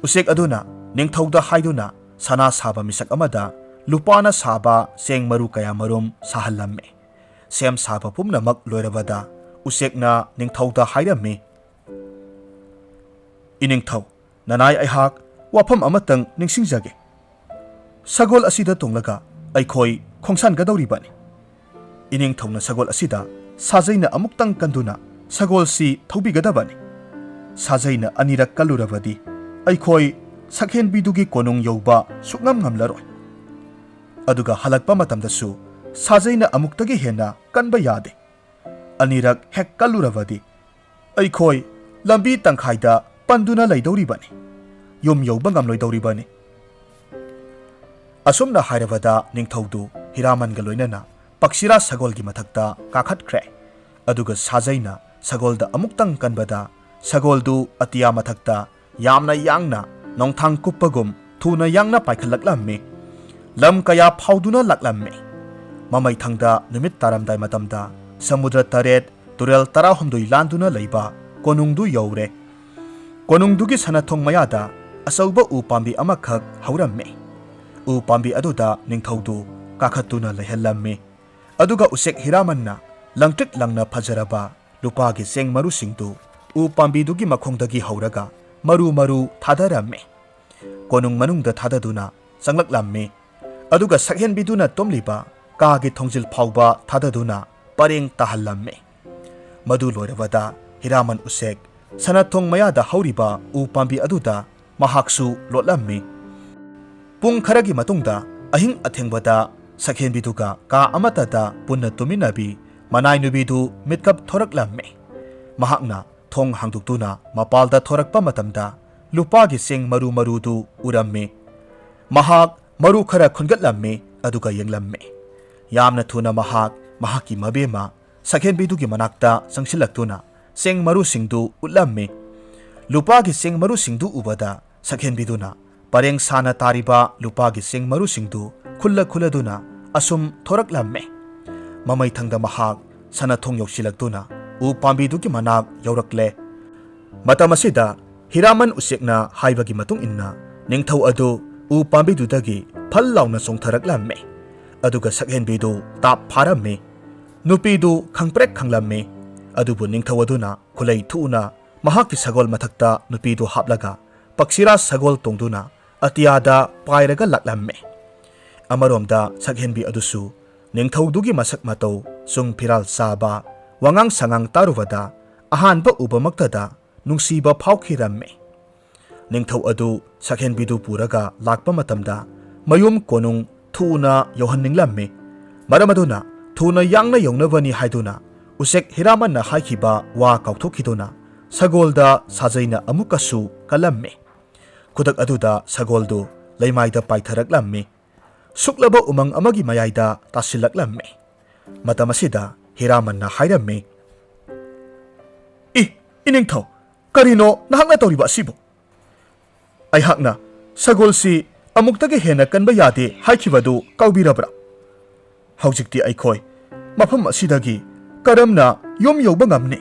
ꯎꯆꯦꯛ ꯑꯗꯨꯅ ꯅꯤꯡꯊꯧꯗ ꯍꯥꯏꯗꯨꯅ ꯁꯅꯥ ꯁꯥꯕ ꯃꯤꯁꯛ ꯑꯃꯗ ꯂꯨꯄꯥꯅ ꯁꯥꯕ ꯆꯦꯡ ꯃꯔꯨ ꯀꯌꯥꯃꯔꯨꯝ ꯁꯥꯍꯜꯂꯝꯃꯤ꯫ ꯁꯦꯝ ꯁꯥꯕ ꯄꯨꯝꯅꯃꯛ ꯂꯣꯏꯔꯕꯗ ꯎꯆꯦꯛꯅ ꯅꯤꯡꯊꯧꯗ ꯍꯥꯏꯔꯝꯃꯤ, "ꯏꯅꯤꯡꯊꯧ, ꯅꯅꯥꯏ ꯑꯩꯍꯥꯛ ꯋꯥꯐꯝ ꯑꯃꯇꯪ ꯅꯤꯡꯁꯤꯡꯖꯒꯦ꯫ ꯁꯒꯣꯜ ꯑꯁꯤꯗ ꯇꯣꯡꯂꯒ ꯑꯩꯈꯣꯏ ꯈꯣꯡꯁꯥꯟꯒꯗꯧꯔꯤꯕꯅꯤ꯫ ꯏꯅꯤꯡꯊꯧꯅ ꯁꯒꯣꯜ ꯑꯁꯤꯗ ꯁꯥꯖꯩꯅ ꯑꯃꯨꯛꯇꯪ ꯀꯟꯗꯨꯅ ꯁꯒꯣꯜꯁꯤ ꯊꯧꯕꯤꯒꯗꯕꯅꯤ꯫ ꯁꯥꯖꯩꯅ ꯑꯅꯤꯔꯛ ꯀꯜꯂꯨꯔꯕꯗꯤ ꯑꯩꯈꯣꯏ ꯁꯛꯍꯦꯟꯕꯤꯗꯨꯒꯤ ꯀꯣꯅꯨꯡ ꯌꯧꯕ ꯁꯨꯛꯉꯝ ꯉꯝꯂꯔꯣꯏ꯫ ꯑꯗꯨꯒ ꯍꯜꯂꯛꯄ ꯃꯇꯝꯗꯁꯨ ꯁꯥꯖꯩꯅ ꯑꯃꯨꯛꯇꯒꯤ ꯍꯦꯟꯅ ꯀꯟꯕ ꯌꯥꯗꯦ꯫ ꯑꯅꯤꯔꯛ ꯍꯦꯛ ꯀꯜꯂꯨꯔꯕꯗꯤ ꯑꯩꯈꯣꯏ ꯂꯝꯕꯤ ꯇꯪꯈꯥꯏꯗ ꯄꯟꯗꯨꯅ ꯂꯩꯗꯧꯔꯤꯕꯅꯤ꯫ ꯌꯨꯝ ꯌꯧꯕ ꯉꯝꯂꯣꯏꯗꯧꯔꯤꯕꯅꯤ꯫" ꯑꯁꯨꯝꯅ ꯍꯥꯏꯔꯕꯗ ꯅꯤꯡꯊꯧꯗꯨ ꯍꯤꯔꯥꯃꯟꯒ ꯂꯣꯏꯅꯅ ꯄꯛꯁꯤꯔꯥ ꯁꯒꯣꯜꯒꯤ ꯃꯊꯛꯇ ꯀꯥꯈꯠꯈ꯭ꯔꯦ꯫ ꯑꯗꯨꯒ ꯁꯥꯖꯩꯅ ꯁꯒꯣꯜꯗ ꯑꯃꯨꯛꯇꯪ ꯀꯟꯕꯗ ꯁꯒꯣꯜꯗꯨ ꯑꯇꯤꯌꯥ ꯃꯊꯛꯇ ꯌꯥꯝꯅ ꯌꯥꯡꯅ ꯅꯣꯡꯊꯥꯡ ꯀꯨꯞꯄꯒꯨꯝ ꯊꯨꯅ ꯌꯥꯡꯅ ꯄꯥꯏꯈꯠꯂꯛꯂꯝꯃꯤ꯫ ꯂꯝ ꯀꯌꯥ ꯐꯥꯎꯗꯨꯅ ꯂꯥꯛꯂꯝꯃꯤ꯫ ꯃꯃꯩꯊꯪꯗ ꯅꯨꯃꯤꯠ ꯇꯥꯔꯝꯗꯥꯏ ꯃꯇꯝꯗ ꯁꯃꯨꯗ꯭ꯔ ꯇꯔꯦꯠ, ꯇꯨꯔꯦꯜ ꯇꯔꯥꯍꯨꯝꯗꯣꯏ ꯂꯥꯟꯗꯨꯅ ꯂꯩꯕ ꯀꯣꯅꯨꯡꯗꯨ ꯌꯧꯔꯦ꯫ ꯀꯣꯅꯨꯡꯗꯨꯒꯤ ꯁꯅꯥꯊꯣꯡ ꯃꯌꯥꯗ ꯑꯆꯧꯕ ꯎ ꯄꯥꯝꯕꯤ ꯑꯃꯈꯛ ꯍꯧꯔꯝꯃꯤ꯫ ꯎ ꯄꯥꯝꯕꯤ ꯑꯗꯨꯗ ꯅꯤꯡꯊꯧꯗꯨ ꯀꯥꯈꯠꯇꯨꯅ ꯂꯩꯍꯜꯂꯝꯃꯤ꯫ ꯑꯗꯨꯒ ꯎꯆꯦꯛ ꯍꯤꯔꯥꯃꯟꯅ ꯂꯪꯇ꯭ꯔꯤꯛ ꯂꯪꯅ ꯐꯖꯔꯕ ꯂꯨꯄꯥꯒꯤ ꯆꯦꯡ ꯃꯔꯨꯁꯤꯡꯗꯨ ꯎ ꯄꯥꯝꯕꯤꯗꯨꯒꯤ ꯃꯈꯣꯡꯗꯒꯤ ꯍꯧꯔꯒ ꯃꯔꯨ ꯃꯔꯨ ꯊꯥꯗꯔꯝꯃꯤ꯫ ꯀꯣꯅꯨꯡ ꯃꯅꯨꯡꯗ ꯊꯥꯗꯗꯨꯅ ꯆꯪꯂꯛꯂꯝꯃꯤ꯫ ꯑꯗꯨꯒ ꯁꯛꯍꯦꯟꯕꯤꯗꯨꯅ ꯇꯨꯝꯂꯤꯕ ꯀꯥꯒꯤ ꯊꯣꯡꯖꯤꯜ ꯐꯥꯎꯕ ꯊꯥꯗꯗꯨꯅ ꯄꯔꯦꯡ ꯇꯥꯍꯜꯂꯝꯃꯤ꯫ ꯃꯗꯨ ꯂꯣꯏꯔꯕꯗ ꯍꯤꯔꯥꯃꯟ ꯎꯆꯦꯛ ꯁꯅꯥꯊꯣꯡ ꯃꯌꯥꯗ ꯍꯧꯔꯤꯕ ꯎ ꯄꯥꯝꯕꯤ ꯑꯗꯨꯗ ꯃꯍꯥꯛꯁꯨ ꯂꯣꯠꯂꯝꯃꯤ꯫ ꯄꯨꯡ ꯈꯔꯒꯤ ꯃꯇꯨꯡꯗ ꯑꯍꯤꯡ ꯑꯊꯦꯡꯕꯗ ꯁꯛꯍꯦꯟꯕꯤꯗꯨꯒ ꯀꯥ ꯑꯃꯠꯇꯗ ꯄꯨꯟꯅ ꯇꯨꯃꯤꯟꯅꯕꯤ ꯃꯅꯥꯏ ꯅꯨꯄꯤꯗꯨ ꯃꯤꯠꯀꯞ ꯊꯣꯔꯛꯂꯝꯃꯤ꯫ ꯃꯍꯥꯛꯅ ꯊꯣꯡ ꯍꯥꯡꯗꯣꯛꯇꯨꯅ ꯃꯄꯥꯜꯗ ꯊꯣꯔꯛꯄ ꯃꯇꯝꯗ ꯂꯨꯄꯥꯒꯤ ꯆꯦꯡ ꯃꯔꯨ ꯃꯔꯨꯗꯨ ꯎꯔꯝꯃꯤ꯫ ꯃꯍꯥꯛ ꯃꯔꯨ ꯈꯔ ꯈꯨꯟꯒꯠꯂꯝꯃꯤ, ꯑꯗꯨꯒ ꯌꯦꯡꯂꯝꯃꯤ꯫ ꯌꯥꯝꯅ ꯊꯨꯅ ꯃꯍꯥꯛ ꯃꯍꯥꯛꯀꯤ ꯃꯕꯦꯝꯃ ꯁꯛꯍꯦꯟꯕꯤꯗꯨꯒꯤ ꯃꯅꯥꯛꯇ ꯆꯪꯁꯤꯜꯂꯛꯇꯨꯅ ꯆꯦꯡ ꯃꯔꯨꯁꯤꯡꯗꯨ ꯎꯠꯂꯝꯃꯤ꯫ ꯂꯨꯄꯥꯒꯤ ꯆꯦꯡ ꯃꯔꯨꯁꯤꯡꯗꯨ ꯎꯕꯗ ꯁꯛꯍꯦꯟꯕꯤꯗꯨꯅ ꯄꯔꯦꯡ ꯁꯥꯅ ꯇꯥꯔꯤꯕ ꯂꯨꯄꯥꯒꯤ ꯆꯦꯡ ꯃꯔꯨꯁꯤꯡꯗꯨ ꯈꯨꯜꯂ ꯈꯨꯜꯂꯗꯨꯅ ꯑꯁꯨꯝ ꯊꯣꯔꯛꯂꯝꯃꯤ꯫ ꯃꯃꯩꯊꯪꯗ ꯃꯍꯥꯛ ꯁꯅꯥꯊꯣꯡ ꯌꯧꯁꯤꯜꯂꯛꯇꯨꯅ ꯎ ꯄꯥꯝꯕꯤꯗꯨꯒꯤ ꯃꯅꯥꯛ ꯌꯧꯔꯛꯂꯦ꯫ ꯃꯇꯝ ꯑꯁꯤꯗ ꯍꯤꯔꯥꯃꯟ ꯎꯆꯦꯛꯅ ꯍꯥꯏꯕꯒꯤ ꯃꯇꯨꯡ ꯏꯟꯅ ꯅꯤꯡꯊꯧ ꯑꯗꯨ ꯎ ꯄꯥꯝꯕꯤꯗꯨꯗꯒꯤ ꯐꯜ ꯂꯥꯎꯅ ꯆꯣꯡꯊꯔꯛꯂꯝꯃꯤ꯫ ꯑꯗꯨꯒ ꯁꯛꯍꯦꯟꯕꯤꯗꯨ ꯇꯥꯞ ꯐꯥꯔꯝꯃꯤ꯫ ꯅꯨꯄꯤꯗꯨ ꯈꯪꯄ꯭ꯔꯦꯛ ꯈꯪꯂꯝꯃꯤ꯫ ꯑꯗꯨꯕꯨ ꯅꯤꯡꯊꯧ ꯑꯗꯨꯅ ꯈꯨꯂꯩ ꯊꯨꯅ ꯃꯍꯥꯛꯀꯤ ꯁꯒꯣꯜ ꯃꯊꯛꯇ ꯅꯨꯄꯤꯗꯨ ꯍꯥꯞꯂꯒ ꯄꯛꯁꯤꯔꯥꯖ ꯁꯒꯣꯜ ꯇꯣꯡꯗꯨꯅ ꯑꯇꯤꯌꯥꯗ ꯄꯥꯏꯔꯒ ꯂꯥꯛꯂꯝꯃꯤ꯫ ꯑꯃꯔꯣꯝꯗ ꯁꯛꯍꯦꯟꯕꯤ ꯑꯗꯨꯁꯨ ꯅꯤꯡꯊꯧꯗꯨꯒꯤ ꯃꯁꯛ ꯃꯇꯧ, ꯆꯨꯡ ꯐꯤꯔꯥꯜ ꯆꯥꯕ, ꯋꯥꯉꯥꯡ ꯁꯉꯥꯡ ꯇꯥꯔꯨꯕꯗ ꯑꯍꯥꯟꯕ ꯎꯕꯃꯛꯇꯗ ꯅꯨꯡꯁꯤꯕ ꯐꯥꯎꯈꯤꯔꯝꯃꯤ꯫ ꯅꯤꯡꯊꯧ ꯑꯗꯨ ꯁꯛꯍꯦꯟꯕꯤꯗꯨ ꯄꯨꯔꯒ ꯂꯥꯛꯄ ꯃꯇꯝꯗ ꯃꯌꯨꯝ ꯀꯣꯅꯨꯡ ꯊꯨꯅ ꯌꯧꯍꯟꯅꯤꯡꯂꯝꯃꯤ꯫ ꯃꯔꯝ ꯑꯗꯨꯅ ꯊꯨꯅ ꯌꯥꯡꯅ ꯌꯧꯅꯕꯅꯤ ꯍꯥꯏꯗꯨꯅ ꯎꯆꯦꯛ ꯍꯤꯔꯥꯃꯟꯅ ꯍꯥꯏꯈꯤꯕ ꯋꯥ ꯀꯥꯎꯊꯣꯛꯈꯤꯗꯨꯅ ꯁꯒꯣꯜꯗ ꯁꯥꯖꯩꯅ ꯑꯃꯨꯛꯀꯁꯨ ꯀꯜꯂꯝꯃꯤ꯫ ꯈꯨꯗꯛ ꯑꯗꯨꯗ ꯁꯒꯣꯜꯗꯨ ꯂꯩꯃꯥꯏꯗ ꯄꯥꯏꯊꯔꯛꯂꯝꯃꯤ꯫ ꯁꯨꯛꯂꯕ ꯎꯃꯪ ꯑꯃꯒꯤ ꯃꯌꯥꯏꯗ ꯇꯥꯁꯤꯜꯂꯛꯂꯝꯃꯤ꯫ ꯃꯇꯝ ꯑꯁꯤꯗ ꯍꯤꯔꯥꯃꯟꯅ ꯍꯥꯏꯔꯝꯃꯤ, "ꯏ, ꯏꯅꯤꯡꯊꯧ, ꯀꯔꯤꯅꯣ ꯅꯍꯥꯛꯅ ꯇꯧꯔꯤꯕ ꯑꯁꯤꯕꯨ? ꯑꯩꯍꯥꯛꯅ ꯁꯒꯣꯜꯁꯤ ꯑꯃꯨꯛꯇꯒꯤ ꯍꯦꯟꯅ ꯀꯟꯕ ꯌꯥꯗꯦ ꯍꯥꯏꯈꯤꯕꯗꯨ ꯀꯥꯎꯕꯤꯔꯕ꯭ꯔꯥ? ꯍꯧꯖꯤꯛꯇꯤ ꯑꯩꯈꯣꯏ ꯃꯐꯝ ꯑꯁꯤꯗꯒꯤ ꯀꯔꯝꯅ ꯌꯨꯝ ꯌꯧꯕ ꯉꯝꯅꯤ?"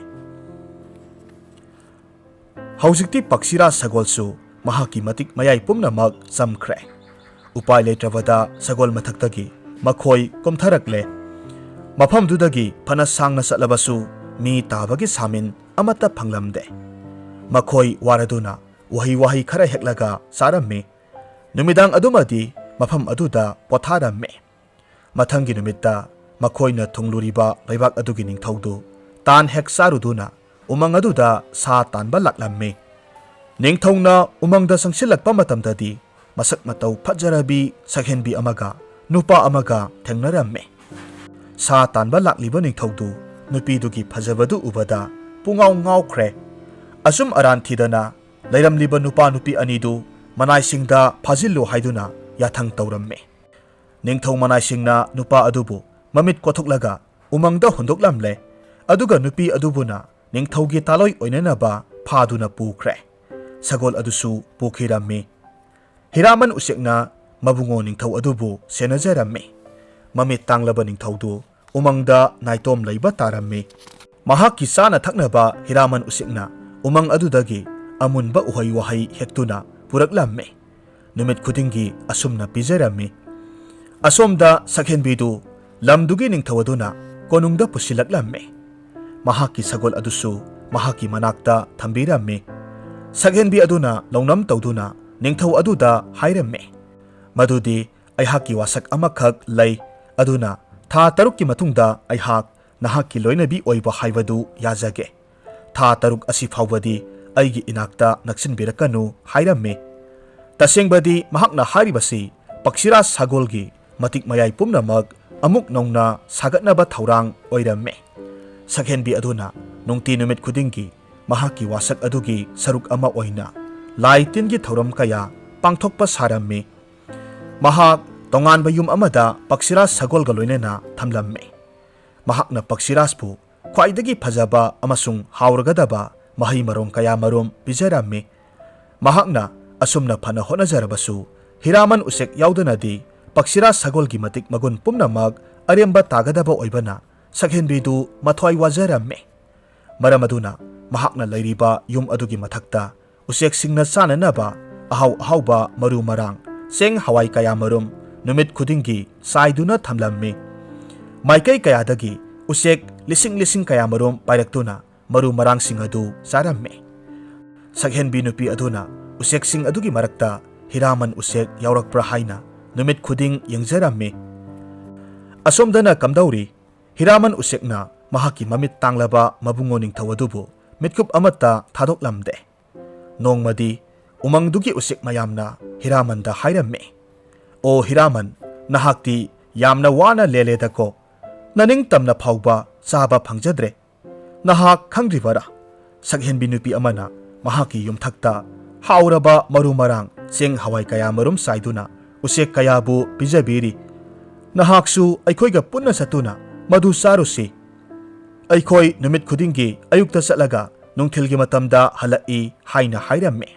ꯍꯧꯖꯤꯛꯇꯤ ꯄꯛꯁꯤꯔꯥ ꯁꯒꯣꯜꯁꯨ ꯃꯍꯥꯛꯀꯤ ꯃꯇꯤꯛ ꯃꯌꯥꯏ ꯄꯨꯝꯅꯃꯛ ꯆꯝꯈ꯭ꯔꯦ꯫ ꯎꯄꯥꯏ ꯂꯩꯇ꯭ꯔꯕꯗ ꯁꯒꯣꯜ ꯃꯊꯛꯇꯒꯤ ꯃꯈꯣꯏ ꯀꯨꯝꯊꯔꯛꯂꯦ꯫ ꯃꯐꯝꯗꯨꯗꯒꯤ ꯐꯅ ꯁꯥꯡꯅ ꯆꯠꯂꯕꯁꯨ ꯃꯤ ꯇꯥꯕꯒꯤ ꯁꯥꯃꯤꯟ ꯑꯃꯠꯇ ꯐꯪꯂꯝꯗꯦ꯫ ꯃꯈꯣꯏ ꯋꯥꯔꯗꯨꯅ ꯎꯍꯩ ꯋꯥꯍꯩ ꯈꯔ ꯍꯦꯛꯂꯒ ꯆꯥꯔꯝꯃꯤ꯫ ꯅꯨꯃꯤꯗꯥꯡ ꯑꯗꯨꯃꯗꯤ ꯃꯐꯝ ꯑꯗꯨꯗ ꯄꯣꯊꯥꯔꯝꯃꯤ꯫ ꯃꯊꯪꯒꯤ ꯅꯨꯃꯤꯠꯇ ꯃꯈꯣꯏꯅ ꯊꯨꯡꯂꯨꯔꯤꯕ ꯂꯩꯕꯥꯛ ꯑꯗꯨꯒꯤ ꯅꯤꯡꯊꯧꯗꯨ ꯇꯥꯟ ꯍꯦꯛ ꯆꯥꯔꯨꯗꯨꯅ ꯎꯃꯪ ꯑꯗꯨꯗ ꯁꯥ ꯇꯥꯟꯕ ꯂꯥꯛꯂꯝꯃꯤ꯫ ꯅꯤꯡꯊꯧꯅ ꯎꯃꯪꯗ ꯆꯪꯁꯤꯜꯂꯛꯄ ꯃꯇꯝꯗꯗꯤ ꯃꯁꯛ ꯃꯇꯧ ꯐꯖꯔꯕꯤ ꯁꯛꯍꯦꯟꯕꯤ ꯑꯃꯒ ꯅꯨꯄꯥ ꯑꯃꯒ ꯊꯦꯡꯅꯔꯝꯃꯤ꯫ ꯁꯥ ꯇꯥꯟꯕ ꯂꯥꯛꯂꯤꯕ ꯅꯤꯡꯊꯧꯗꯨ ꯅꯨꯄꯤꯗꯨꯒꯤ ꯐꯖꯕꯗꯨ ꯎꯕꯗ ꯄꯨꯡꯉꯥꯎ ꯉꯥꯎꯈ꯭ꯔꯦ꯫ ꯑꯆꯨꯝ ꯑꯔꯥꯟ ꯊꯤꯗꯅ ꯂꯩꯔꯝꯂꯤꯕ ꯅꯨꯄꯥ ꯅꯨꯄꯤ ꯑꯅꯤꯗꯨ ꯃꯅꯥꯏꯁꯤꯡꯗ ꯐꯥꯖꯤꯜꯂꯨ ꯍꯥꯏꯗꯨꯅ ꯌꯥꯊꯪ ꯇꯧꯔꯝꯃꯤ꯫ ꯅꯤꯡꯊꯧ ꯃꯅꯥꯏꯁꯤꯡꯅ ꯅꯨꯄꯥ ꯑꯗꯨꯕꯨ ꯃꯃꯤꯠ ꯀꯣꯊꯣꯛꯂꯒ ꯎꯃꯪꯗ ꯍꯨꯟꯗꯣꯛꯂꯝꯂꯦ꯫ ꯑꯗꯨꯒ ꯅꯨꯄꯤ ꯑꯗꯨꯕꯨꯅ ꯅꯤꯡꯊꯧꯒꯤ ꯇꯥꯂꯣꯏ ꯑꯣꯏꯅꯅꯕ ꯐꯥꯗꯨꯅ ꯄꯨꯈ꯭ꯔꯦ꯫ ꯁꯒꯣꯜ ꯑꯗꯨꯁꯨ ꯄꯨꯈꯤꯔꯝꯃꯤ꯫ ꯍꯤꯔꯥꯃꯟ ꯎꯆꯦꯛꯅ ꯃꯕꯨꯡꯉꯣ ꯅꯤꯡꯊꯧ ꯑꯗꯨꯕꯨ ꯁꯦꯟꯅꯖꯔꯝꯃꯤ꯫ ꯃꯃꯤꯠ ꯇꯥꯡꯂꯕ ꯅꯤꯡꯊꯧꯗꯨ ꯎꯃꯪꯗ ꯅꯥꯏꯇꯣꯝ ꯂꯩꯕ ꯇꯥꯔꯝꯃꯤ꯫ ꯃꯍꯥꯛꯀꯤ ꯆꯥꯅ ꯊꯛꯅꯕ ꯍꯤꯔꯥꯃꯟ ꯎꯆꯦꯛꯅ ꯎꯃꯪ ꯑꯗꯨꯗꯒꯤ ꯑꯃꯨꯟꯕ ꯎꯍꯩ ꯋꯥꯍꯩ ꯍꯦꯛꯇꯨꯅ ꯄꯨꯔꯛꯂꯝꯃꯤ꯫ ꯅꯨꯃꯤꯠ ꯈꯨꯗꯤꯡꯒꯤ ꯑꯁꯨꯝꯅ ꯄꯤꯖꯔꯝꯃꯤ꯫ ꯑꯁꯣꯝꯗ ꯁꯛꯍꯦꯟꯕꯤꯗꯨ ꯂꯝꯗꯨꯒꯤ ꯅꯤꯡꯊꯧ ꯑꯗꯨꯅ ꯀꯣꯅꯨꯡꯗ ꯄꯨꯁꯤꯜꯂꯛꯂꯝꯃꯤ꯫ ꯃꯍꯥꯛꯀꯤ ꯁꯒꯣꯜ ꯑꯗꯨꯁꯨ ꯃꯍꯥꯛꯀꯤ ꯃꯅꯥꯛꯇ ꯊꯝꯕꯤꯔꯝꯃꯤ꯫ ꯁꯛꯍꯦꯟꯕꯤ ꯑꯗꯨꯅ ꯂꯧꯅꯝ ꯇꯧꯗꯨꯅ ꯅꯤꯡꯊꯧ ꯑꯗꯨꯗ ꯍꯥꯏꯔꯝꯃꯤ ꯃꯗꯨꯗꯤ, "ꯑꯩꯍꯥꯛꯀꯤ ꯋꯥꯁꯛ ꯑꯃꯈꯛ ꯂꯩ, ꯑꯗꯨꯅ ꯊꯥ ꯇꯔꯨꯛꯀꯤ ꯃꯇꯨꯡꯗ ꯑꯩꯍꯥꯛ ꯅꯍꯥꯛꯀꯤ ꯂꯣꯏꯅꯕꯤ ꯑꯣꯏꯕ ꯍꯥꯏꯕꯗꯨ ꯌꯥꯖꯒꯦ꯫ ꯊꯥ ꯇꯔꯨꯛ ꯑꯁꯤ ꯐꯥꯎꯕꯗꯤ ꯑꯩꯒꯤ ꯏꯅꯥꯛꯇ ꯅꯛꯁꯤꯟꯕꯤꯔꯛꯀꯅꯨ" ꯍꯥꯏꯔꯝꯃꯤ꯫ ꯇꯁꯦꯡꯕꯗꯤ ꯃꯍꯥꯛꯅ ꯍꯥꯏꯔꯤꯕꯁꯤ ꯄꯛꯁꯤꯔꯥꯖ ꯁꯒꯣꯜꯒꯤ ꯃꯇꯤꯛ ꯃꯌꯥꯏ ꯄꯨꯝꯅꯃꯛ ꯑꯃꯨꯛ ꯅꯧꯅ ꯁꯥꯒꯠꯅꯕ ꯊꯧꯔꯥꯡ ꯑꯣꯏꯔꯝꯃꯤ꯫ ꯁꯛꯍꯦꯟꯕꯤ ꯑꯗꯨꯅ ꯅꯨꯡꯇꯤ ꯅꯨꯃꯤꯠ ꯈꯨꯗꯤꯡꯒꯤ ꯃꯍꯥꯛꯀꯤ ꯋꯥꯁꯛ ꯑꯗꯨꯒꯤ ꯁꯔꯨꯛ ꯑꯃ ꯑꯣꯏꯅ ꯂꯥꯏ ꯇꯤꯟꯒꯤ ꯊꯧꯔꯝ ꯀꯌꯥ ꯄꯥꯡꯊꯣꯛꯄ ꯁꯥꯔꯝꯃꯤ꯫ ꯃꯍꯥꯛ ꯇꯣꯉꯥꯟꯕ ꯌꯨꯝ ꯑꯃꯗ ꯄꯛꯁꯤꯔꯥꯖ ꯁꯒꯣꯜꯒ ꯂꯣꯏꯅꯅ ꯊꯝꯂꯝꯃꯤ꯫ ꯃꯍꯥꯛꯅ ꯄꯛꯁꯤꯔꯥꯖꯄꯨ ꯈ꯭ꯋꯥꯏꯗꯒꯤ ꯐꯖꯕ ꯑꯃꯁꯨꯡ ꯍꯥꯎꯔꯒꯗꯕ ꯃꯍꯩ ꯃꯔꯣꯡ ꯀꯌꯥ ꯃꯔꯨꯝ ꯄꯤꯖꯔꯝꯃꯤ꯫ ꯃꯍꯥꯛꯅ ꯑꯁꯨꯝꯅ ꯐꯅ ꯍꯣꯠꯅꯖꯔꯕꯁꯨ, ꯍꯤꯔꯥꯃꯟ ꯎꯆꯦꯛ ꯌꯥꯎꯗꯅꯗꯤ ꯄꯛꯁꯤꯔꯥꯖ ꯁꯒꯣꯜꯒꯤ ꯃꯇꯤꯛ ꯃꯒꯨꯟ ꯄꯨꯝꯅꯃꯛ ꯑꯔꯦꯝꯕ ꯇꯥꯒꯗꯕ ꯑꯣꯏꯕꯅ ꯁꯛꯍꯦꯟꯕꯤꯗꯨ ꯃꯊ꯭ꯋꯥꯏ ꯋꯥꯖꯔꯝꯃꯤ꯫ ꯃꯔꯝ ꯑꯗꯨꯅ ꯃꯍꯥꯛꯅ ꯂꯩꯔꯤꯕ ꯌꯨꯝ ꯑꯗꯨꯒꯤ ꯃꯊꯛꯇ ꯎꯆꯦꯛꯁꯤꯡꯅ ꯆꯥꯅꯅꯕ ꯑꯍꯥꯎ ꯑꯍꯥꯎꯕ ꯃꯔꯨ ꯃꯔꯥꯡ, ꯆꯦꯡ ꯍꯋꯥꯏ ꯀꯌꯥꯃꯔꯨꯝ ꯅꯨꯃꯤꯠ ꯈꯨꯗꯤꯡꯒꯤ ꯆꯥꯏꯗꯨꯅ ꯊꯝꯂꯝꯃꯤ꯫ ꯃꯥꯏꯀꯩ ꯀꯌꯥꯗꯒꯤ ꯎꯆꯦꯛ ꯂꯤꯁꯤꯡ ꯂꯤꯁꯤꯡ ꯀꯌꯥꯃꯔꯨꯝ ꯄꯥꯏꯔꯛꯇꯨꯅ ꯃꯔꯨ ꯃꯔꯥꯡꯁꯤꯡ ꯑꯗꯨ ꯆꯥꯔꯝꯃꯤ꯫ ꯁꯛꯍꯦꯟꯕꯤ ꯅꯨꯄꯤ ꯑꯗꯨꯅ ꯎꯆꯦꯛꯁꯤꯡ ꯑꯗꯨꯒꯤ ꯃꯔꯛꯇ ꯍꯤꯔꯥꯃꯟ ꯎꯆꯦꯛ ꯌꯥꯎꯔꯛꯄ꯭ꯔꯥ ꯍꯥꯏꯅ ꯅꯨꯃꯤꯠ ꯈꯨꯗꯤꯡ ꯌꯦꯡꯖꯔꯝꯃꯤ꯫ ꯑꯁꯣꯝꯗꯅ ꯀꯝꯗꯧꯔꯤ? ꯍꯤꯔꯥꯃꯟ ꯎꯆꯦꯛꯅ ꯃꯍꯥꯛꯀꯤ ꯃꯃꯤꯠ ꯇꯥꯡꯂꯕ ꯃꯕꯨꯡꯉꯣ ꯅꯤꯡꯊꯧ ꯑꯗꯨꯕꯨ ꯃꯤꯠꯀꯨꯞ ꯑꯃꯠꯇ ꯊꯥꯗꯣꯛꯂꯝꯗꯦ꯫ ꯅꯣꯡꯃꯗꯤ ꯎꯃꯪꯗꯨꯒꯤ ꯎꯆꯦꯛ ꯃꯌꯥꯝꯅ ꯍꯤꯔꯥꯃꯟꯗ ꯍꯥꯏꯔꯝꯃꯤ, "ꯑꯣ ꯍꯤꯔꯥꯃꯟ, ꯅꯍꯥꯛꯇꯤ ꯌꯥꯝꯅ ꯋꯥꯅ ꯂꯦꯜꯂꯦꯗꯀꯣ꯫ ꯅꯅꯤꯡꯇꯝꯅ ꯐꯥꯎꯕ ꯆꯥꯕ ꯐꯪꯖꯗ꯭ꯔꯦ꯫ ꯅꯍꯥꯛ ꯈꯪꯗ꯭ꯔꯤꯕꯔꯥ? ꯁꯛꯍꯦꯟꯕꯤ ꯅꯨꯄꯤ ꯑꯃꯅ ꯃꯍꯥꯛꯀꯤ ꯌꯨꯝꯊꯛꯇ ꯍꯥꯎꯔꯕ ꯃꯔꯨ ꯃꯔꯥꯡ, ꯆꯦꯡ ꯍꯋꯥꯏ ꯀꯌꯥꯃꯔꯨꯝ ꯆꯥꯏꯗꯨꯅ ꯎꯆꯦꯛ ꯀꯌꯥꯕꯨ ꯄꯤꯖꯕꯤꯔꯤ꯫ ꯅꯍꯥꯛꯁꯨ ꯑꯩꯈꯣꯏꯒ ꯄꯨꯟꯅ ꯆꯠꯇꯨꯅ ꯃꯗꯨ ꯆꯥꯔꯨꯁꯤ꯫ ꯑꯩꯈꯣꯏ ꯅꯨꯃꯤꯠ ꯈꯨꯗꯤꯡꯒꯤ ꯑꯌꯨꯛꯇ ꯆꯠꯂꯒ ꯅꯨꯡꯊꯤꯜꯒꯤ ꯃꯇꯝꯗ ꯍꯜꯂꯛꯏ" ꯍꯥꯏꯅ ꯍꯥꯏꯔꯝꯃꯤ꯫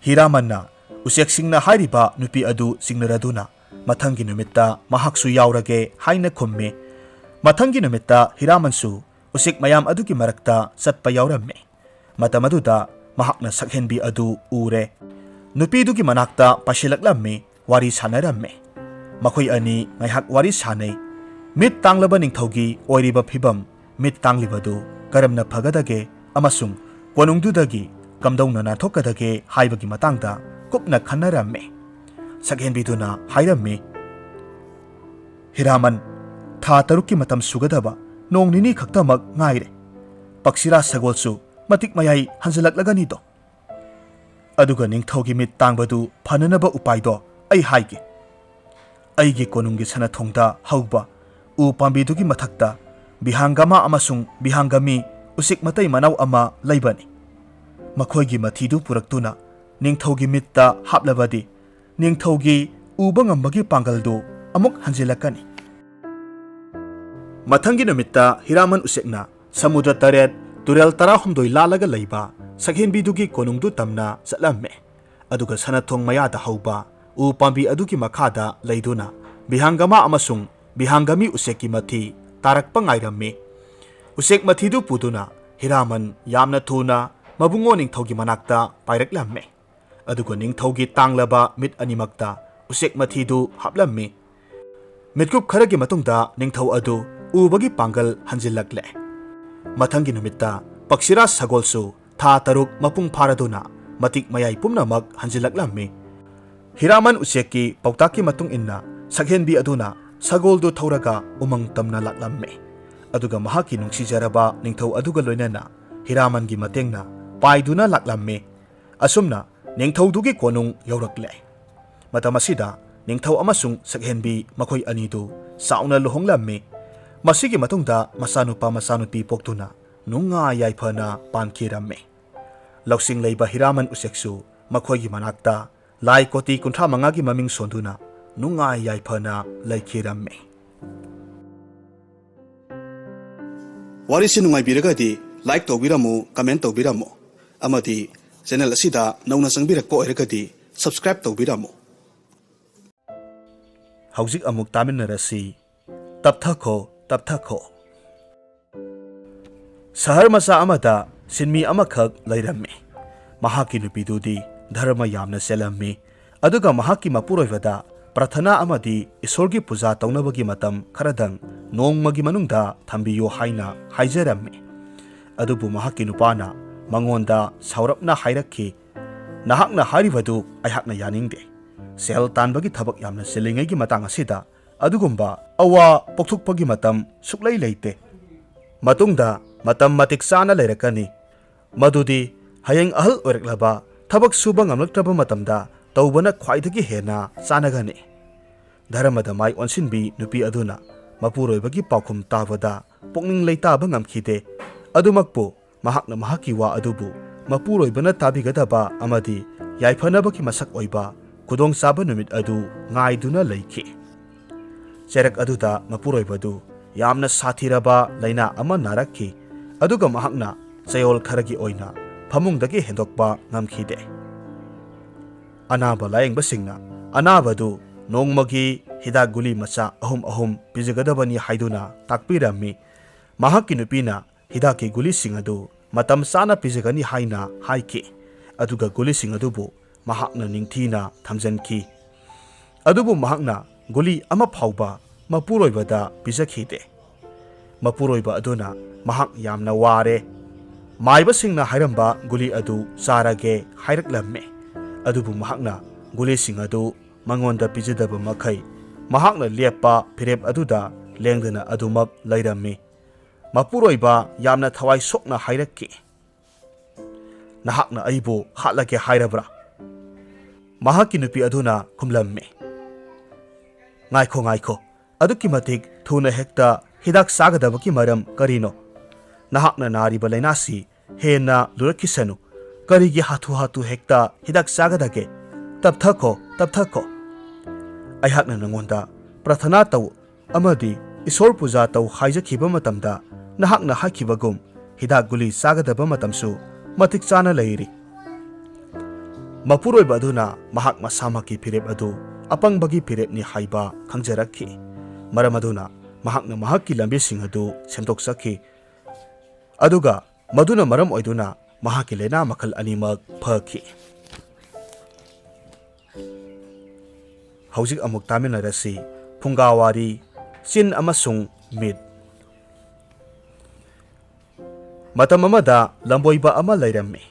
ꯍꯤꯔꯥꯃꯟꯅ ꯎꯆꯦꯛꯁꯤꯡꯅ ꯍꯥꯏꯔꯤꯕ ꯅꯨꯄꯤ ꯑꯗꯨ ꯆꯤꯡꯅꯔꯗꯨꯅ ꯃꯊꯪꯒꯤ ꯅꯨꯃꯤꯠꯇ ꯃꯍꯥꯛꯁꯨ ꯌꯥꯎꯔꯒꯦ ꯍꯥꯏꯅ ꯈꯨꯝꯃꯤ꯫ ꯃꯊꯪꯒꯤ ꯅꯨꯃꯤꯠꯇ ꯍꯤꯔꯥꯃꯟꯁꯨ ꯎꯆꯦꯛ ꯃꯌꯥꯝ ꯑꯗꯨꯒꯤ ꯃꯔꯛꯇ ꯆꯠꯄ ꯌꯥꯎꯔꯝꯃꯤ꯫ ꯃꯇꯝ ꯑꯗꯨꯗ ꯃꯍꯥꯛꯅ ꯁꯛꯍꯦꯟꯕꯤ ꯑꯗꯨ ꯎꯔꯦ꯫ ꯅꯨꯄꯤꯗꯨꯒꯤ ꯃꯅꯥꯛꯇ ꯄꯥꯏꯁꯤꯜꯂꯛꯂꯝꯃꯤ, ꯋꯥꯔꯤ ꯁꯥꯟꯅꯔꯝꯃꯤ꯫ ꯃꯈꯣꯏ ꯑꯅꯤ ꯉꯥꯏꯍꯥꯛ ꯋꯥꯔꯤ ꯁꯥꯟꯅꯩ꯫ ꯃꯤꯠ ꯇꯥꯡꯂꯕ ꯅꯤꯡꯊꯧꯒꯤ ꯑꯣꯏꯔꯤꯕ ꯐꯤꯕꯝ, ꯃꯤꯠ ꯇꯥꯡꯂꯤꯕꯗꯨ ꯀꯔꯝꯅ ꯐꯒꯗꯒꯦ ꯑꯃꯁꯨꯡ ꯀꯣꯅꯨꯡꯗꯨꯗꯒꯤ ꯀꯝꯗꯧꯅ ꯅꯥꯟꯊꯣꯛꯀꯗꯒꯦ ꯍꯥꯏꯕꯒꯤ ꯃꯇꯥꯡꯗ ꯀꯨꯞꯅ ꯈꯟꯅꯔꯝꯃꯤ꯫ ꯁꯛꯍꯦꯟꯕꯤꯗꯨꯅ ꯍꯥꯏꯔꯝꯃꯤ, "ꯍꯤꯔꯥꯃꯟ, ꯊꯥ ꯇꯔꯨꯛꯀꯤ ꯃꯇꯝ ꯁꯨꯒꯗꯕ ꯅꯣꯡ ꯅꯤꯅꯤ ꯈꯛꯇꯃꯛ ꯉꯥꯏꯔꯦ꯫ ꯄꯛꯁꯤꯔꯥ ꯁꯒꯣꯜꯁꯨ ꯃꯇꯤꯛ ꯃꯌꯥꯏ ꯍꯟꯖꯤꯜꯂꯛꯂꯒꯅꯤꯗꯣ꯫ ꯑꯗꯨꯒ ꯅꯤꯡꯊꯧꯒꯤ ꯃꯤꯠ ꯇꯥꯡꯕꯗꯨ ꯐꯅꯅꯕ ꯎꯄꯥꯏꯗꯣ ꯑꯩ ꯍꯥꯏꯒꯦ꯫ ꯑꯩꯒꯤ ꯀꯣꯅꯨꯡꯒꯤ ꯁꯅꯥꯊꯣꯡꯗ ꯍꯧꯕ ꯎ ꯄꯥꯝꯕꯤꯗꯨꯒꯤ ꯃꯊꯛꯇ ꯕꯤꯍꯥꯡꯒꯃꯥ ꯑꯃꯁꯨꯡ ꯕꯤꯍꯥꯡꯒꯃꯤ ꯎꯆꯦꯛ ꯃꯇꯩ ꯃꯅꯥꯎ ꯑꯃ ꯂꯩꯕꯅꯤ꯫ ꯃꯈꯣꯏꯒꯤ ꯃꯊꯤꯗꯨ ꯄꯨꯔꯛꯇꯨꯅ ꯅꯤꯡꯊꯧꯒꯤ ꯃꯤꯠꯇ ꯍꯥꯞꯂꯕꯗꯤ ꯅꯤꯡꯊꯧꯒꯤ ꯎꯕ ꯉꯝꯕꯒꯤ ꯄꯥꯡꯒꯜꯗꯨ ꯑꯃꯨꯛ ꯍꯟꯖꯤꯜꯂꯛꯀꯅꯤ꯫" ꯃꯊꯪꯒꯤ ꯅꯨꯃꯤꯠꯇ ꯍꯤꯔꯥꯃꯟ ꯎꯆꯦꯛꯅ ꯁꯃꯨꯗ꯭ꯔ ꯇꯔꯦꯠ, ꯇꯨꯔꯦꯜ ꯇꯔꯥꯍꯨꯝꯗꯣꯏ ꯂꯥꯜꯂꯒ ꯂꯩꯕ ꯁꯛꯍꯦꯟꯕꯤꯗꯨꯒꯤ ꯀꯣꯅꯨꯡꯗꯨ ꯇꯝꯅ ꯆꯠꯂꯝꯃꯦ꯫ ꯑꯗꯨꯒ ꯁꯅꯥꯊꯣꯡ ꯃꯌꯥꯗ ꯍꯧꯕ ꯎ ꯄꯥꯝꯕꯤ ꯑꯗꯨꯒꯤ ꯃꯈꯥꯗ ꯂꯩꯗꯨꯅ ꯕꯤꯍꯥꯡꯒꯃꯥ ꯑꯃꯁꯨꯡ ꯕꯤꯍꯥꯡꯒꯃꯤ ꯎꯆꯦꯛꯀꯤ ꯃꯊꯤ ꯇꯥꯔꯛꯄ ꯉꯥꯏꯔꯝꯃꯤ꯫ ꯎꯆꯦꯛ ꯃꯊꯤꯗꯨ ꯄꯨꯗꯨꯅ ꯍꯤꯔꯥꯃꯟ ꯌꯥꯝꯅ ꯊꯨꯅ ꯃꯕꯨꯡꯉꯣ ꯅꯤꯡꯊꯧꯒꯤ ꯃꯅꯥꯛꯇ ꯄꯥꯏꯔꯛꯂꯝꯃꯦ꯫ ꯑꯗꯨꯒ ꯅꯤꯡꯊꯧꯒꯤ ꯇꯥꯡꯂꯕ ꯃꯤꯠ ꯑꯅꯤꯃꯛꯇ ꯎꯆꯦꯛ ꯃꯊꯤꯗꯨ ꯍꯥꯞꯂꯝꯃꯤ꯫ ꯃꯤꯠꯀꯨꯞ ꯈꯔꯒꯤ ꯃꯇꯨꯡꯗ ꯅꯤꯡꯊꯧ ꯑꯗꯨ ꯎꯕꯒꯤ ꯄꯥꯡꯒꯜ ꯍꯟꯖꯤꯜꯂꯛꯂꯦ꯫ ꯃꯊꯪꯒꯤ ꯅꯨꯃꯤꯠꯇ ꯄꯛꯁꯤꯔꯥꯖ ꯁꯒꯣꯜꯁꯨ ꯊꯥ ꯇꯔꯨꯛ ꯃꯄꯨꯡ ꯐꯥꯔꯗꯨꯅ ꯃꯇꯤꯛ ꯃꯌꯥꯏ ꯄꯨꯝꯅꯃꯛ ꯍꯟꯖꯤꯜꯂꯛꯂꯝꯃꯤ꯫ ꯍꯤꯔꯥꯃꯟ ꯎꯆꯦꯛꯀꯤ ꯄꯥꯎꯇꯥꯛꯀꯤ ꯃꯇꯨꯡ ꯏꯟꯅ ꯁꯛꯍꯦꯟꯕꯤ ꯑꯗꯨꯅ ꯁꯒꯣꯜꯗꯨ ꯊꯧꯔꯒ ꯎꯃꯪ ꯇꯝꯅ ꯂꯥꯛꯂꯝꯃꯤ꯫ ꯑꯗꯨꯒ ꯃꯍꯥꯛꯀꯤ ꯅꯨꯡꯁꯤꯖꯔꯕ ꯅꯤꯡꯊꯧ ꯑꯗꯨꯒ ꯂꯣꯏꯅꯅ ꯍꯤꯔꯥꯃꯟꯒꯤ ꯃꯇꯦꯡꯅ ꯄꯥꯏꯗꯨꯅ ꯂꯥꯛꯂꯝꯃꯤ꯫ ꯑꯁꯨꯝꯅ ꯅꯤꯡꯊꯧꯗꯨꯒꯤ ꯀꯣꯅꯨꯡ ꯌꯧꯔꯛꯂꯦ꯫ ꯃꯇꯝ ꯑꯁꯤꯗ ꯅꯤꯡꯊꯧ ꯑꯃꯁꯨꯡ ꯁꯛꯍꯦꯟꯕꯤ ꯃꯈꯣꯏ ꯑꯅꯤꯗꯨ ꯆꯥꯎꯅ ꯂꯨꯍꯣꯡꯂꯝꯃꯤ꯫ ꯃꯁꯤꯒꯤ ꯃꯇꯨꯡꯗ ꯃꯆꯥꯅꯨꯄꯥ ꯃꯆꯥꯅꯨꯄꯤ ꯄꯣꯛꯇꯨꯅ ꯅꯨꯡꯉꯥꯏ ꯌꯥꯏꯐꯅ ꯄꯥꯟꯈꯤꯔꯝꯃꯤ꯫ ꯂꯧꯁꯤꯡ ꯂꯩꯕ ꯍꯤꯔꯥꯃꯟ ꯎꯆꯦꯛꯁꯨ ꯃꯈꯣꯏꯒꯤ ꯃꯅꯥꯛꯇ ꯂꯥꯏ ꯀꯣꯇꯤ ꯀꯨꯟꯊ꯭ꯔꯥ ꯃꯉꯥꯒꯤ ꯃꯃꯤꯡ ꯁꯣꯟꯗꯨꯅ ꯅꯨꯡꯉꯥꯏ ꯌꯥꯏꯐꯅ ꯂꯩꯈꯤꯔꯝꯃꯤ꯫ ꯋꯥꯔꯤꯁꯤ ꯅꯨꯡꯉꯥꯏꯕꯤꯔꯒꯗꯤ like ꯇꯧꯕꯤꯔꯝꯃꯨ, comment ꯇꯧꯕꯤꯔꯝꯃꯨ, ꯑꯃꯗꯤ channel ꯑꯁꯤꯗ ꯅꯧꯅ ꯆꯪꯕꯤꯔꯛꯄ ꯑꯣꯏꯔꯒꯗꯤ subscribe ꯇꯧꯕꯤꯔꯝꯃꯨ꯫ ꯍꯧꯖꯤꯛ ꯑꯃꯨꯛ ꯇꯥꯃꯤꯟꯅꯔꯁꯤ꯫ ꯇꯞꯊꯈꯣ, ꯇꯞꯊꯈꯣ꯫ ꯁꯍꯔ ꯃꯆꯥ ꯑꯃꯗ ꯁꯤꯟꯃꯤ ꯑꯃꯈꯛ ꯂꯩꯔꯝꯃꯤ꯫ ꯃꯍꯥꯛꯀꯤ ꯅꯨꯄꯤꯗꯨꯗꯤ ꯙꯔꯃ ꯌꯥꯝꯅ ꯆꯦꯜꯂꯝꯃꯤ꯫ ꯑꯗꯨꯒ ꯃꯍꯥꯛꯀꯤ ꯃꯄꯨꯔꯣꯏꯕꯗ ꯄ꯭ꯔꯊꯅꯥ ꯑꯃꯗꯤ ꯏꯁꯣꯔꯒꯤ ꯄꯨꯖꯥ ꯇꯧꯅꯕꯒꯤ ꯃꯇꯝ ꯈꯔꯗꯪ ꯅꯣꯡꯃꯒꯤ ꯃꯅꯨꯡꯗ ꯊꯝꯕꯤꯌꯨ ꯍꯥꯏꯅ ꯍꯥꯏꯖꯔꯝꯃꯤ꯫ ꯑꯗꯨꯕꯨ ꯃꯍꯥꯛꯀꯤ ꯅꯨꯄꯥꯅ ꯃꯉꯣꯟꯗ ꯁꯥꯎꯔꯞꯅ ꯍꯥꯏꯔꯛꯈꯤ, "ꯅꯍꯥꯛꯅ ꯍꯥꯏꯔꯤꯕꯗꯨ ꯑꯩꯍꯥꯛꯅ ꯌꯥꯅꯤꯡꯗꯦ꯫ ꯁꯦꯜ ꯇꯥꯟꯕꯒꯤ ꯊꯕꯛ ꯌꯥꯝꯅ ꯆꯤꯜꯂꯤꯉꯩꯒꯤ ꯃꯇꯥꯡ ꯑꯁꯤꯗ ꯑꯗꯨꯒꯨꯝꯕ ꯑꯋꯥ ꯄꯣꯛꯊꯣꯛꯄꯒꯤ ꯃꯇꯝ ꯁꯨꯛꯂꯩ ꯂꯩꯇꯦ꯫ ꯃꯇꯨꯡꯗ ꯃꯇꯝ ꯃꯇꯤꯛ ꯆꯥꯅ ꯂꯩꯔꯛꯀꯅꯤ꯫ ꯃꯗꯨꯗꯤ ꯍꯌꯦꯡ ꯑꯍꯜ ꯑꯣꯏꯔꯛꯂꯕ ꯊꯕꯛ ꯁꯨꯕ ꯉꯝꯂꯛꯇ꯭ꯔꯕ ꯃꯇꯝꯗ ꯇꯧꯕꯅ ꯈ꯭ꯋꯥꯏꯗꯒꯤ ꯍꯦꯟꯅ ꯆꯥꯅꯒꯅꯤ꯫" ꯙꯔꯃꯗ ꯃꯥꯏ ꯑꯣꯟꯁꯤꯟꯕꯤ ꯅꯨꯄꯤ ꯑꯗꯨꯅ ꯃꯄꯨꯔꯣꯏꯕꯒꯤ ꯄꯥꯎꯈꯨꯝ ꯇꯥꯕꯗ ꯄꯨꯛꯅꯤꯡ ꯂꯩꯇꯥꯕ ꯉꯝꯈꯤꯗꯦ꯫ ꯑꯗꯨꯃꯛꯄꯨ ꯃꯍꯥꯛꯅ ꯃꯍꯥꯛꯀꯤ ꯋꯥ ꯑꯗꯨꯕꯨ ꯃꯄꯨꯔꯣꯏꯕꯅ ꯇꯥꯕꯤꯒꯗꯕ ꯑꯃꯗꯤ ꯌꯥꯏꯐꯅꯕꯒꯤ ꯃꯁꯛ ꯑꯣꯏꯕ ꯈꯨꯗꯣꯡꯆꯥꯕ ꯅꯨꯃꯤꯠ ꯑꯗꯨ ꯉꯥꯏꯗꯨꯅ ꯂꯩꯈꯤ꯫ ꯆꯩꯔꯛ ꯑꯗꯨꯗ ꯃꯄꯨꯔꯣꯏꯕꯗꯨ ꯌꯥꯝꯅ ꯁꯥꯊꯤꯔꯕ ꯂꯥꯏꯅꯥ ꯑꯃ ꯅꯥꯔꯛꯈꯤ, ꯑꯗꯨꯒ ꯃꯍꯥꯛꯅ ꯆꯌꯣꯜ ꯈꯔꯒꯤ ꯑꯣꯏꯅ ꯐꯃꯨꯡꯗꯒꯤ ꯍꯦꯟꯗꯣꯛꯄ ꯉꯝꯈꯤꯗꯦ꯫ ꯑꯅꯥꯕ ꯂꯥꯌꯦꯡꯕꯁꯤꯡꯅ ꯑꯅꯥꯕꯗꯨ ꯅꯣꯡꯃꯒꯤ ꯍꯤꯗꯥꯛ ꯒꯨꯂꯤ ꯃꯆꯥ ꯑꯍꯨꯝ ꯑꯍꯨꯝ ꯄꯤꯖꯒꯗꯕꯅꯤ ꯍꯥꯏꯗꯨꯅ ꯇꯥꯛꯄꯤꯔꯝꯃꯤ꯫ ꯃꯍꯥꯛꯀꯤ ꯅꯨꯄꯤꯅ ꯍꯤꯗꯥꯛꯀꯤ ꯒꯨꯂꯤꯁꯤꯡ ꯑꯗꯨ ꯃꯇꯝ ꯆꯥꯅ ꯄꯤꯖꯒꯅꯤ ꯍꯥꯏꯅ ꯍꯥꯏꯈꯤ, ꯑꯗꯨꯒ ꯒꯨꯂꯤꯁꯤꯡ ꯑꯗꯨꯕꯨ ꯃꯍꯥꯛꯅ ꯅꯤꯡꯊꯤꯅ ꯊꯝꯖꯤꯟꯈꯤ꯫ ꯑꯗꯨꯕꯨ ꯃꯍꯥꯛꯅ ꯒꯨꯂꯤ ꯑꯃ ꯐꯥꯎꯕ ꯃꯄꯨꯔꯣꯏꯕꯗ ꯄꯤꯖꯈꯤꯗꯦ꯫ ꯃꯄꯨꯔꯣꯏꯕ ꯑꯗꯨꯅ ꯃꯍꯥꯛ ꯌꯥꯝꯅ ꯋꯥꯔꯦ, ꯃꯥꯏꯕꯁꯤꯡꯅ ꯍꯥꯏꯔꯝꯕ ꯒꯨꯂꯤ ꯑꯗꯨ ꯆꯥꯔꯒꯦ ꯍꯥꯏꯔꯛꯂꯝꯃꯤ꯫ ꯑꯗꯨꯕꯨ ꯃꯍꯥꯛꯅ ꯒꯨꯂꯤꯁꯤꯡ ꯑꯗꯨ ꯃꯉꯣꯟꯗ ꯄꯤꯖꯗꯕ ꯃꯈꯩ ꯃꯍꯥꯛꯅ ꯂꯦꯞꯄ ꯐꯤꯔꯦꯞ ꯑꯗꯨꯗ ꯂꯦꯡꯗꯅ ꯑꯗꯨꯃꯛ ꯂꯩꯔꯝꯃꯤ꯫ ꯃꯄꯨꯔꯣꯏꯕ ꯌꯥꯝꯅ ꯊꯋꯥꯏ ꯁꯣꯛꯅ ꯍꯥꯏꯔꯛꯈꯤ, "ꯅꯍꯥꯛꯅ ꯑꯩꯕꯨ ꯍꯥꯠꯂꯒꯦ ꯍꯥꯏꯔꯕ꯭ꯔꯥ?" ꯃꯍꯥꯛꯀꯤ ꯅꯨꯄꯤ ꯑꯗꯨꯅ ꯈꯨꯝꯂꯝꯃꯤ, "ꯉꯥꯏꯈꯣ, ꯉꯥꯏꯈꯣ, ꯑꯗꯨꯛꯀꯤ ꯃꯇꯤꯛ ꯊꯨꯅ ꯍꯦꯛꯇ ꯍꯤꯗꯥꯛ ꯆꯥꯒꯗꯕꯒꯤ ꯃꯔꯝ ꯀꯔꯤꯅꯣ? ꯅꯍꯥꯛꯅ ꯅꯥꯔꯤꯕ ꯂꯥꯏꯅꯥꯁꯤ ꯍꯦꯟꯅ ꯂꯨꯔꯛꯈꯤꯁꯅꯨ꯫ ꯀꯔꯤꯒꯤ ꯍꯥꯊꯨ ꯍꯥꯊꯨ ꯍꯦꯛꯇ ꯍꯤꯗꯥꯛ ꯆꯥꯒꯗꯒꯦ? ꯇꯞꯊꯈꯣ, ꯇꯞꯊꯈꯣ꯫ ꯑꯩꯍꯥꯛꯅ ꯅꯉꯣꯟꯗ ꯄ꯭ꯔꯥꯊꯅꯥ ꯇꯧ ꯑꯃꯗꯤ ꯏꯁꯣꯔ ꯄꯨꯖꯥ ꯇꯧ ꯍꯥꯏꯖꯈꯤꯕ ꯃꯇꯝꯗ ꯅꯍꯥꯛꯅ ꯍꯥꯏꯈꯤꯕꯒꯨꯝ ꯍꯤꯗꯥꯛ ꯒꯨꯂꯤ ꯆꯥꯒꯗꯕ ꯃꯇꯝꯁꯨ ꯃꯇꯤꯛ ꯆꯥꯅ ꯂꯩꯔꯤ꯫" ꯃꯄꯨꯔꯣꯏꯕ ꯑꯗꯨꯅ ꯃꯍꯥꯛ ꯃꯁꯥꯃꯛꯀꯤ ꯐꯤꯔꯦꯞ ꯑꯗꯨ ꯑꯄꯪꯕꯒꯤ ꯐꯤꯔꯦꯞꯅꯤ ꯍꯥꯏꯕ ꯈꯪꯖꯔꯛꯈꯤ꯫ ꯃꯔꯝ ꯑꯗꯨꯅ ꯃꯍꯥꯛꯅ ꯃꯍꯥꯛꯀꯤ ꯂꯝꯕꯤꯁꯤꯡ ꯑꯗꯨ ꯁꯦꯝꯗꯣꯛꯆꯈꯤ꯫ ꯑꯗꯨꯒ ꯃꯗꯨꯅ ꯃꯔꯝ ꯑꯣꯏꯗꯨꯅ ꯃꯍꯥꯛꯀꯤ ꯂꯥꯏꯅꯥ ꯃꯈꯜ ꯑꯅꯤꯃꯛ ꯐꯈꯤ꯫ ꯍꯧꯖꯤꯛ ꯑꯃꯨꯛ ꯇꯥꯃꯤꯟꯅꯔꯁꯤ ꯐꯨꯡꯒꯥꯋꯥꯔꯤ, ꯆꯤꯟ ꯑꯃꯁꯨꯡ ꯃꯤꯠ꯫ ꯃꯇꯝ ꯑꯃꯗ ꯂꯝꯕꯣꯏꯕ ꯑꯃ ꯂꯩꯔꯝꯃꯤ꯫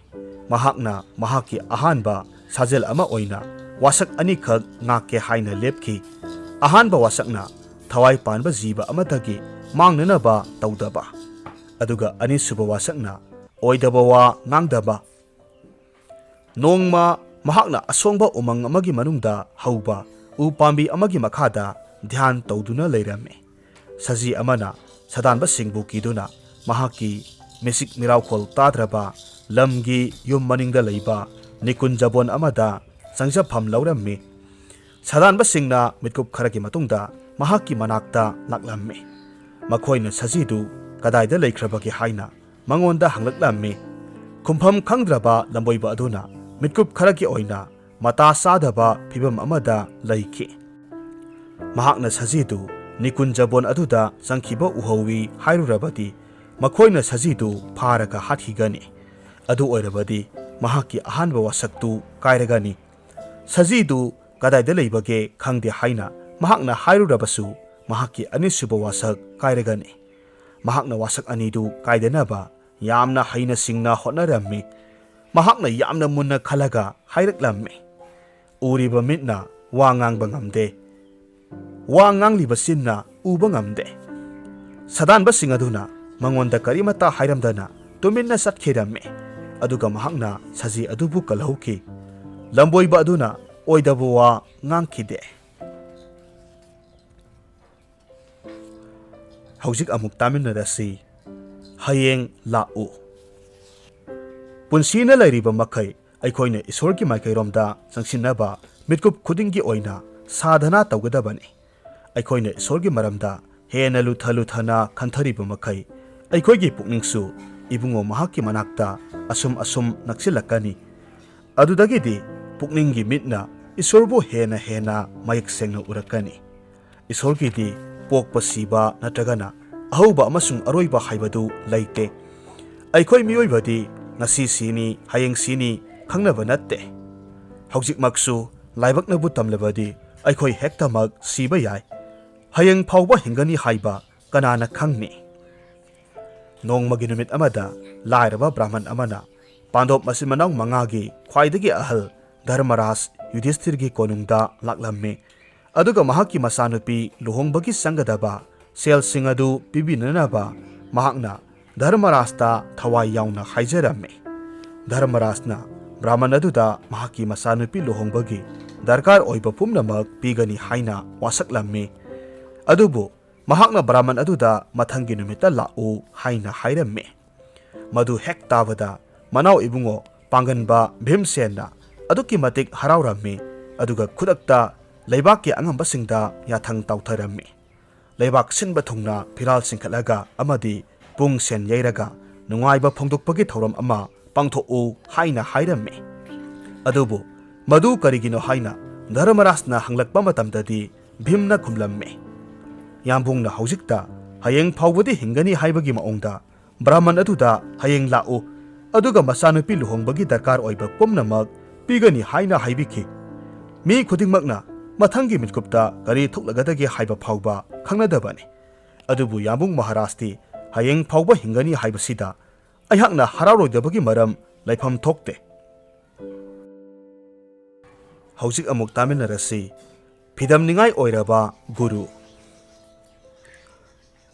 ꯃꯍꯥꯛꯅ ꯃꯍꯥꯛꯀꯤ ꯑꯍꯥꯟꯕ ꯁꯥꯖꯦꯜ ꯑꯃ ꯑꯣꯏꯅ ꯋꯥꯁꯛ ꯑꯅꯤꯈꯛ ꯉꯥꯛꯀꯦ ꯍꯥꯏꯅ ꯂꯦꯞꯈꯤ꯫ ꯑꯍꯥꯟꯕ ꯋꯥꯁꯛꯅ ꯊꯋꯥꯏ ꯄꯥꯟꯕ ꯖꯤꯕ ꯑꯃꯗꯒꯤ ꯃꯥꯡꯅꯅꯕ ꯇꯧꯗꯕ, ꯑꯗꯨꯒ ꯑꯅꯤꯁꯨꯕ ꯋꯥꯁꯛꯅ ꯑꯣꯏꯗꯕ ꯋꯥ ꯉꯥꯡꯗꯕ꯫ ꯅꯣꯡꯃ ꯃꯍꯥꯛꯅ ꯑꯁꯣꯡꯕ ꯎꯃꯪ ꯑꯃꯒꯤ ꯃꯅꯨꯡꯗ ꯍꯧꯕ ꯎ ꯄꯥꯝꯕꯤ ꯑꯃꯒꯤ ꯃꯈꯥꯗ ꯙ꯭ꯌꯥꯟ ꯇꯧꯗꯨꯅ ꯂꯩꯔꯝꯃꯤ꯫ ꯁꯖꯤ ꯑꯃꯅ ꯁꯗꯥꯟꯕꯁꯤꯡꯕꯨ ꯀꯤꯗꯨꯅ ꯃꯍꯥꯛꯀꯤ ꯃꯤꯁꯤꯛ ꯃꯤꯔꯥꯎꯈꯣꯜ ꯇꯥꯗ꯭ꯔꯕ ꯂꯝꯒꯤ ꯌꯨꯝ ꯃꯅꯤꯡꯗ ꯂꯩꯕ ꯅꯤꯀꯨꯟꯖꯕꯣꯟ ꯑꯃꯗ ꯆꯪꯖꯐꯝ ꯂꯧꯔꯝꯃꯤ꯫ ꯁꯗꯥꯟꯕꯁꯤꯡꯅ ꯃꯤꯠꯀꯨꯞ ꯈꯔꯒꯤ ꯃꯇꯨꯡꯗ ꯃꯍꯥꯛꯀꯤ ꯃꯅꯥꯛꯇ ꯂꯥꯛꯂꯝꯃꯤ꯫ ꯃꯈꯣꯏꯅ ꯁꯖꯤꯗꯨ ꯀꯗꯥꯏꯗ ꯂꯩꯈ꯭ꯔꯕꯒꯦ ꯍꯥꯏꯅ ꯃꯉꯣꯟꯗ ꯍꯪꯂꯛꯂꯝꯃꯤ꯫ ꯈꯨꯝꯐꯝ ꯈꯪꯗ꯭ꯔꯕ ꯂꯝꯕꯣꯏꯕ ꯑꯗꯨꯅ ꯃꯤꯠꯀꯨꯞ ꯈꯔꯒꯤ ꯑꯣꯏꯅ ꯃꯇꯥ ꯆꯥꯗꯕ ꯐꯤꯚꯝ ꯑꯃꯗ ꯂꯩꯈꯤ꯫ ꯃꯍꯥꯛꯅ ꯁꯖꯤꯗꯨ ꯅꯤꯀꯨꯟꯖꯕꯣꯟ ꯑꯗꯨꯗ ꯆꯪꯈꯤꯕ ꯎꯍꯧꯏ ꯍꯥꯏꯔꯨꯔꯕꯗꯤ ꯃꯈꯣꯏꯅ ꯁꯖꯤꯗꯨ ꯐꯥꯔꯒ ꯍꯥꯠꯈꯤꯒꯅꯤ꯫ ꯑꯗꯨ ꯑꯣꯏꯔꯕꯗꯤ ꯃꯍꯥꯛꯀꯤ ꯑꯍꯥꯟꯕ ꯋꯥꯁꯛꯇꯨ ꯀꯥꯏꯔꯒꯅꯤ꯫ ꯁꯖꯤꯗꯨ ꯀꯗꯥꯏꯗ ꯂꯩꯕꯒꯦ ꯈꯪꯗꯦ ꯍꯥꯏꯅ ꯃꯍꯥꯛꯅ ꯍꯥꯏꯔꯨꯔꯕꯁꯨ, ꯃꯍꯥꯛꯀꯤ ꯑꯅꯤꯁꯨꯕ ꯋꯥꯁꯛ ꯀꯥꯏꯔꯒꯅꯤ꯫ ꯃꯍꯥꯛꯅ ꯋꯥꯁꯛ ꯑꯅꯤꯗꯨ ꯀꯥꯏꯗꯅꯕ ꯌꯥꯝꯅ ꯍꯩꯅ ꯁꯤꯡꯅ ꯍꯣꯠꯅꯔꯝꯃꯤ꯫ ꯃꯍꯥꯛꯅ ꯌꯥꯝꯅ ꯃꯨꯟꯅ ꯈꯜꯂꯒ ꯍꯥꯏꯔꯛꯂꯝꯃꯤ, "ꯎꯔꯤꯕ ꯃꯤꯠꯅ ꯋꯥ ꯉꯥꯡꯕ ꯉꯝꯗꯦ, ꯋꯥ ꯉꯥꯡꯂꯤꯕ ꯆꯤꯟꯅ ꯎꯕ ꯉꯝꯗꯦ꯫" ꯁꯥꯗꯥꯟꯕꯁꯤꯡ ꯑꯗꯨꯅ ꯃꯉꯣꯟꯗ ꯀꯔꯤꯃꯠꯇ ꯍꯥꯏꯔꯝꯗꯅ ꯇꯨꯃꯤꯟꯅ ꯆꯠꯈꯤꯔꯝꯃꯤ꯫ ꯑꯗꯨꯒ ꯃꯍꯥꯛꯅ ꯁꯖꯤ ꯑꯗꯨꯕꯨ ꯀꯜꯍꯧꯈꯤ꯫ ꯂꯝꯕꯣꯏꯕ ꯑꯗꯨꯅ ꯑꯣꯏꯗꯕ ꯋꯥ ꯉꯥꯡꯈꯤꯗꯦ꯫ ꯍꯧꯖꯤꯛ ꯑꯃꯨꯛ ꯇꯥꯃꯤꯟꯅꯔꯁꯤ꯫ ꯍꯌꯦꯡ ꯂꯥꯛꯎ꯫ ꯄꯨꯟꯁꯤꯅ ꯂꯩꯔꯤꯕ ꯃꯈꯩ ꯑꯩꯈꯣꯏꯅ ꯏꯁꯣꯔꯒꯤ ꯃꯥꯏꯀꯩꯔꯣꯝꯗ ꯆꯪꯁꯤꯟꯅꯕ ꯃꯤꯠꯀꯨꯞ ꯈꯨꯗꯤꯡꯒꯤ ꯑꯣꯏꯅ ꯁꯥꯙꯅꯥ ꯇꯧꯒꯗꯕꯅꯤ꯫ ꯑꯩꯈꯣꯏꯅ ꯏꯁꯣꯔꯒꯤ ꯃꯔꯝꯗ ꯍꯦꯟꯅ ꯂꯨꯊ ꯂꯨꯊꯅ ꯈꯟꯊꯔꯤꯕ ꯃꯈꯩ, ꯑꯩꯈꯣꯏꯒꯤ ꯄꯨꯛꯅꯤꯡꯁꯨ ꯏꯕꯨꯡꯉꯣ ꯃꯍꯥꯛꯀꯤ ꯃꯅꯥꯛꯇ ꯑꯁꯨꯝ ꯑꯁꯨꯝ ꯅꯛꯁꯤꯜꯂꯛꯀꯅꯤ꯫ ꯑꯗꯨꯗꯒꯤꯗꯤ ꯄꯨꯛꯅꯤꯡꯒꯤ ꯃꯤꯠꯅ ꯏꯁꯣꯔꯕꯨ ꯍꯦꯟꯅ ꯍꯦꯟꯅ ꯃꯌꯦꯛ ꯁꯦꯡꯅ ꯎꯔꯛꯀꯅꯤ꯫ ꯏꯁꯣꯔꯒꯤꯗꯤ ꯄꯣꯛꯄ, ꯁꯤꯕ ꯅꯠꯇ꯭ꯔꯒꯅ ꯑꯍꯧꯕ ꯑꯃꯁꯨꯡ ꯑꯔꯣꯏꯕ ꯍꯥꯏꯕꯗꯨ ꯂꯩꯇꯦ꯫ ꯑꯩꯈꯣꯏ ꯃꯤꯑꯣꯏꯕꯗꯤ ꯉꯁꯤ ꯁꯤꯅꯤ, ꯍꯌꯦꯡ ꯁꯤꯅꯤ ꯈꯪꯅꯕ ꯅꯠꯇꯦ꯫ ꯍꯧꯖꯤꯛꯃꯛꯁꯨ ꯂꯥꯏꯕꯛꯅꯕꯨ ꯇꯝꯂꯕꯗꯤ ꯑꯩꯈꯣꯏ ꯍꯦꯛꯇꯃꯛ ꯁꯤꯕ ꯌꯥꯏ꯫ ꯍꯌꯦꯡ ꯐꯥꯎꯕ ꯍꯤꯡꯒꯅꯤ ꯍꯥꯏꯕ ꯀꯅꯥꯅ ꯈꯪꯅꯤ? ꯅꯣꯡꯃꯒꯤ ꯅꯨꯃꯤꯠ ꯑꯃꯗ ꯂꯥꯏꯔꯕ ꯕ꯭ꯔꯥꯍꯃꯟ ꯑꯃꯅ ꯄꯥꯟꯗꯣꯞ ꯃꯆꯤꯟ ꯃꯅꯥꯎ ꯃꯉꯥꯒꯤ ꯈ꯭ꯋꯥꯏꯗꯒꯤ ꯑꯍꯜ ꯙꯔꯃꯔꯥꯖ ꯌꯨꯙꯤꯁꯊꯤꯔꯒꯤ ꯀꯣꯅꯨꯡꯗ ꯂꯥꯛꯂꯝꯃꯤ꯫ ꯑꯗꯨꯒ ꯃꯍꯥꯛꯀꯤ ꯃꯆꯥꯅꯨꯄꯤ ꯂꯨꯍꯣꯡꯕꯒꯤ ꯆꯪꯒꯗꯕ ꯁꯦꯜꯁꯤꯡ ꯑꯗꯨ ꯄꯤꯕꯤꯅꯅꯕ ꯃꯍꯥꯛꯅ ꯙꯔꯃꯔꯥꯖꯇ ꯊꯋꯥꯏ ꯌꯥꯎꯅ ꯍꯥꯏꯖꯔꯝꯃꯤ꯫ ꯙꯔꯃꯔꯥꯖꯅ ꯕ꯭ꯔꯥꯍꯃꯟ ꯑꯗꯨꯗ ꯃꯍꯥꯛꯀꯤ ꯃꯆꯥꯅꯨꯄꯤ ꯂꯨꯍꯣꯡꯕꯒꯤ ꯗꯔꯀꯥꯔ ꯑꯣꯏꯕ ꯄꯨꯝꯅꯃꯛ ꯄꯤꯒꯅꯤ ꯍꯥꯏꯅ ꯋꯥꯁꯛꯂꯝꯃꯤ꯫ ꯑꯗꯨꯕꯨ ꯃꯍꯥꯛꯅ ꯕ꯭ꯔꯥꯍꯃꯟ ꯑꯗꯨꯗ ꯃꯊꯪꯒꯤ ꯅꯨꯃꯤꯠꯇ ꯂꯥꯛꯎ ꯍꯥꯏꯅ ꯍꯥꯏꯔꯝꯃꯤ꯫ ꯃꯗꯨ ꯍꯦꯛ ꯇꯥꯕꯗ ꯃꯅꯥꯎ ꯏꯕꯨꯡꯉꯣ ꯄꯥꯡꯒꯟꯕ ꯚꯤꯝꯁꯦꯟꯅ ꯑꯗꯨꯛꯀꯤ ꯃꯇꯤꯛ ꯍꯔꯥꯎꯔꯝꯃꯤ, ꯑꯗꯨꯒ ꯈꯨꯗꯛꯇ ꯂꯩꯕꯥꯛꯀꯤ ꯑꯉꯝꯕꯁꯤꯡꯗ ꯌꯥꯊꯪ ꯇꯧꯊꯔꯝꯃꯤ꯫ ꯂꯩꯕꯥꯛ ꯁꯤꯟꯕ ꯊꯨꯡꯅ ꯐꯤꯔꯥꯜ ꯆꯤꯡꯈꯠꯂꯒ ꯑꯃꯗꯤ ꯄꯨꯡ ꯁꯦꯟ ꯌꯩꯔꯒ ꯅꯨꯡꯉꯥꯏꯕ ꯐꯣꯡꯗꯣꯛꯄꯒꯤ ꯊꯧꯔꯝ ꯑꯃ ꯄꯥꯡꯊꯣꯛꯎ ꯍꯥꯏꯅ ꯍꯥꯏꯔꯝꯃꯤ꯫ ꯑꯗꯨꯕꯨ ꯃꯗꯨ ꯀꯔꯤꯒꯤꯅꯣ ꯍꯥꯏꯅ ꯙꯔꯃꯔꯥꯖꯅ ꯍꯪꯂꯛꯄ ꯃꯇꯝꯗꯗꯤ ꯚꯤꯝꯅ ꯈꯨꯝꯂꯝꯃꯤ, "ꯌꯥꯝꯕꯨꯡꯅ ꯍꯧꯖꯤꯛꯇ ꯍꯌꯦꯡ ꯐꯥꯎꯕꯗꯤ ꯍꯤꯡꯒꯅꯤ ꯍꯥꯏꯕꯒꯤ ꯃꯑꯣꯡꯗ ꯕ꯭ꯔꯥꯍꯃꯟ ꯑꯗꯨꯗ ꯍꯌꯦꯡ ꯂꯥꯛꯎ, ꯑꯗꯨꯒ ꯃꯆꯥꯅꯨꯄꯤ ꯂꯨꯍꯣꯡꯕꯒꯤ ꯗꯔꯀꯥꯔ ꯑꯣꯏꯕ ꯄꯨꯝꯅꯃꯛ ꯄꯤꯒꯅꯤ ꯍꯥꯏꯅ ꯍꯥꯏꯕꯤꯈꯤ꯫ ꯃꯤ ꯈꯨꯗꯤꯡꯃꯛꯅ ꯃꯊꯪꯒꯤ ꯃꯤꯠꯀꯨꯞꯇ ꯀꯔꯤ ꯊꯣꯛꯂꯒꯗꯒꯦ ꯍꯥꯏꯕ ꯐꯥꯎꯕ ꯈꯪꯅꯗꯕꯅꯤ꯫ ꯑꯗꯨꯕꯨ ꯌꯥꯝꯕꯨꯡ ꯃꯍꯥꯔꯥꯖꯇꯤ ꯍꯌꯦꯡ ꯐꯥꯎꯕ ꯍꯤꯡꯒꯅꯤ ꯍꯥꯏꯕꯁꯤꯗ ꯑꯩꯍꯥꯛꯅ ꯍꯔꯥꯎꯔꯣꯏꯗꯕꯒꯤ ꯃꯔꯝ ꯂꯩꯐꯝ ꯊꯣꯛꯇꯦ꯫ ꯍꯧꯖꯤꯛ ꯑꯃꯨꯛ ꯇꯥꯃꯤꯟꯅꯔꯁꯤ꯫ ꯐꯤꯗꯝꯅꯤꯡꯉꯥꯏ ꯑꯣꯏꯔꯕ ꯒꯨꯔꯨ꯫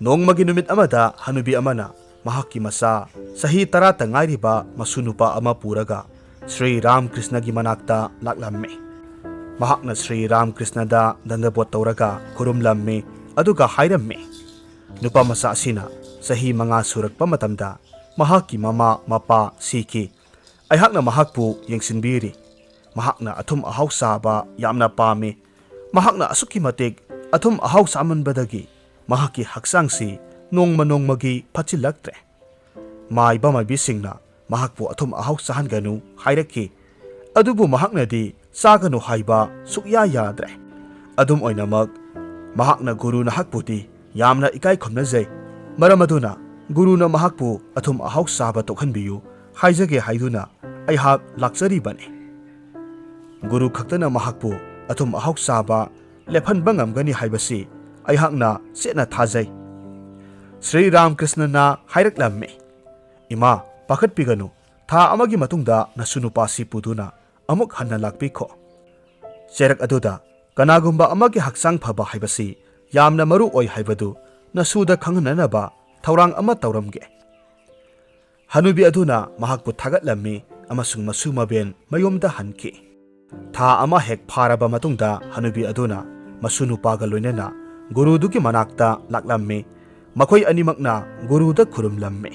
ꯅꯣꯡꯃꯒꯤ ꯅꯨꯃꯤꯠ ꯑꯃꯗ ꯍꯅꯨꯕꯤ ꯑꯃꯅ ꯃꯍꯥꯛꯀꯤ ꯃꯆꯥ ꯆꯍꯤ ꯇꯔꯥꯇ ꯉꯥꯏꯔꯤꯕ ꯃꯁꯨ ꯅꯨꯄꯥ ꯑꯃ ꯄꯨꯔꯒ ꯁ꯭ꯔꯤ ꯔꯥꯝꯀ꯭ꯔꯤꯁꯅꯒꯤ ꯃꯅꯥꯛꯇ ꯂꯥꯛꯂꯝꯃꯤ꯫ ꯃꯍꯥꯛꯅ ꯁ꯭ꯔꯤ ꯔꯥꯝꯀ꯭ꯔꯤꯁꯅꯗ ꯗꯟꯗꯕꯣꯠ ꯇꯧꯔꯒ ꯈꯨꯔꯨꯝꯂꯝꯃꯤ, ꯑꯗꯨꯒ ꯍꯥꯏꯔꯝꯃꯤ, "ꯅꯨꯄꯥ ꯃꯆꯥ ꯑꯁꯤꯅ ꯆꯍꯤ ꯃꯉꯥ ꯁꯨꯔꯛꯄ ꯃꯇꯝꯗ ꯃꯍꯥꯛꯀꯤ ꯃꯃꯥ ꯃꯄꯥ ꯁꯤꯈꯤ꯫ ꯑꯩꯍꯥꯛꯅ ꯃꯍꯥꯛꯄꯨ ꯌꯦꯡꯁꯤꯟꯕꯤꯔꯤ꯫ ꯃꯍꯥꯛꯅ ꯑꯊꯨꯝ ꯑꯍꯥꯎ ꯆꯥꯕ ꯌꯥꯝꯅ ꯄꯥꯝꯃꯤ꯫ ꯃꯍꯥꯛꯅ ꯑꯁꯨꯛꯀꯤ ꯃꯇꯤꯛ ꯑꯊꯨꯝ ꯑꯍꯥꯎ ꯆꯥꯃꯟꯕꯗꯒꯤ ꯃꯍꯥꯛꯀꯤ ꯍꯛꯆꯥꯡꯁꯤ ꯅꯣꯡꯃ ꯅꯣꯡꯃꯒꯤ ꯐꯠꯆꯤꯜꯂꯛꯇ꯭ꯔꯦ꯫" ꯃꯥꯏꯕ ꯃꯥꯏꯕꯤꯁꯤꯡꯅ ꯃꯍꯥꯛꯄꯨ ꯑꯊꯨꯝ ꯑꯍꯥꯎ ꯆꯥꯍꯟꯒꯅꯨ ꯍꯥꯏꯔꯛꯈꯤ, ꯑꯗꯨꯕꯨ ꯃꯍꯥꯛꯅꯗꯤ ꯆꯥꯒꯅꯨ ꯍꯥꯏꯕ ꯁꯨꯛꯌꯥ ꯌꯥꯗ꯭ꯔꯦ꯫ ꯑꯗꯨꯝ ꯑꯣꯏꯅꯃꯛ, ꯃꯍꯥꯛꯅ ꯒꯨꯔꯨ ꯅꯍꯥꯛꯄꯨꯗꯤ ꯌꯥꯝꯅ ꯏꯀꯥꯏ ꯈꯨꯝꯅꯖꯩ, ꯃꯔꯝ ꯑꯗꯨꯅ ꯒꯨꯔꯨꯅ ꯃꯍꯥꯛꯄꯨ ꯑꯊꯨꯝ ꯑꯍꯥꯎ ꯆꯥꯕ ꯇꯣꯛꯍꯟꯕꯤꯌꯨ ꯍꯥꯏꯖꯒꯦ ꯍꯥꯏꯗꯨꯅ ꯑꯩꯍꯥꯛ ꯂꯥꯛꯆꯔꯤꯕꯅꯤ꯫ ꯒꯨꯔꯨ ꯈꯛꯇꯅ ꯃꯍꯥꯛꯄꯨ ꯑꯊꯨꯝ ꯑꯍꯥꯎ ꯆꯥꯕ ꯂꯦꯞꯍꯟꯕ ꯉꯝꯒꯅꯤ ꯍꯥꯏꯕꯁꯤ ꯑꯩꯍꯥꯛꯅ ꯆꯦꯠꯅ ꯊꯥꯖꯩ꯫ ꯁ꯭ꯔꯤ ꯔꯥꯝꯀ꯭ꯔꯤꯁꯅꯅ ꯍꯥꯏꯔꯛꯂꯝꯃꯤ, "ꯏꯃꯥ, ꯄꯥꯈꯠꯄꯤꯒꯅꯨ, ꯊꯥ ꯑꯃꯒꯤ ꯃꯇꯨꯡꯗ ꯅꯁꯨ ꯅꯨꯄꯥꯁꯤ ꯄꯨꯗꯨꯅ ꯑꯃꯨꯛ ꯍꯟꯅ ꯂꯥꯛꯄꯤꯈꯣ꯫ ꯆꯩꯔꯛ ꯑꯗꯨꯗ ꯀꯅꯥꯒꯨꯝꯕ ꯑꯃꯒꯤ ꯍꯛꯆꯥꯡ ꯐꯕ ꯍꯥꯏꯕꯁꯤ ꯌꯥꯝꯅ ꯃꯔꯨ ꯑꯣꯏ ꯍꯥꯏꯕꯗꯨ ꯅꯁꯨꯗ ꯈꯪꯍꯟꯅꯅꯕ ꯊꯧꯔꯥꯡ ꯑꯃ ꯇꯧꯔꯝꯒꯦ꯫" ꯍꯅꯨꯕꯤ ꯑꯗꯨꯅ ꯃꯍꯥꯛꯄꯨ ꯊꯥꯒꯠꯂꯝꯃꯤ ꯑꯃꯁꯨꯡ ꯃꯁꯨ ꯃꯕꯦꯟ ꯃꯌꯨꯝꯗ ꯍꯟꯈꯤ꯫ ꯊꯥ ꯑꯃ ꯍꯦꯛ ꯐꯥꯔꯕ ꯃꯇꯨꯡꯗ ꯍꯅꯨꯕꯤ ꯑꯗꯨꯅ ꯃꯁꯨ ꯅꯨꯄꯥꯒ ꯂꯣꯏꯅꯅ ꯒꯨꯔꯨꯗꯨꯒꯤ ꯃꯅꯥꯛꯇ ꯂꯥꯛꯂꯝꯃꯤ꯫ ꯃꯈꯣꯏ ꯑꯅꯤꯃꯛꯅ ꯒꯨꯔꯨꯗ ꯈꯨꯔꯨꯝꯂꯝꯃꯤ꯫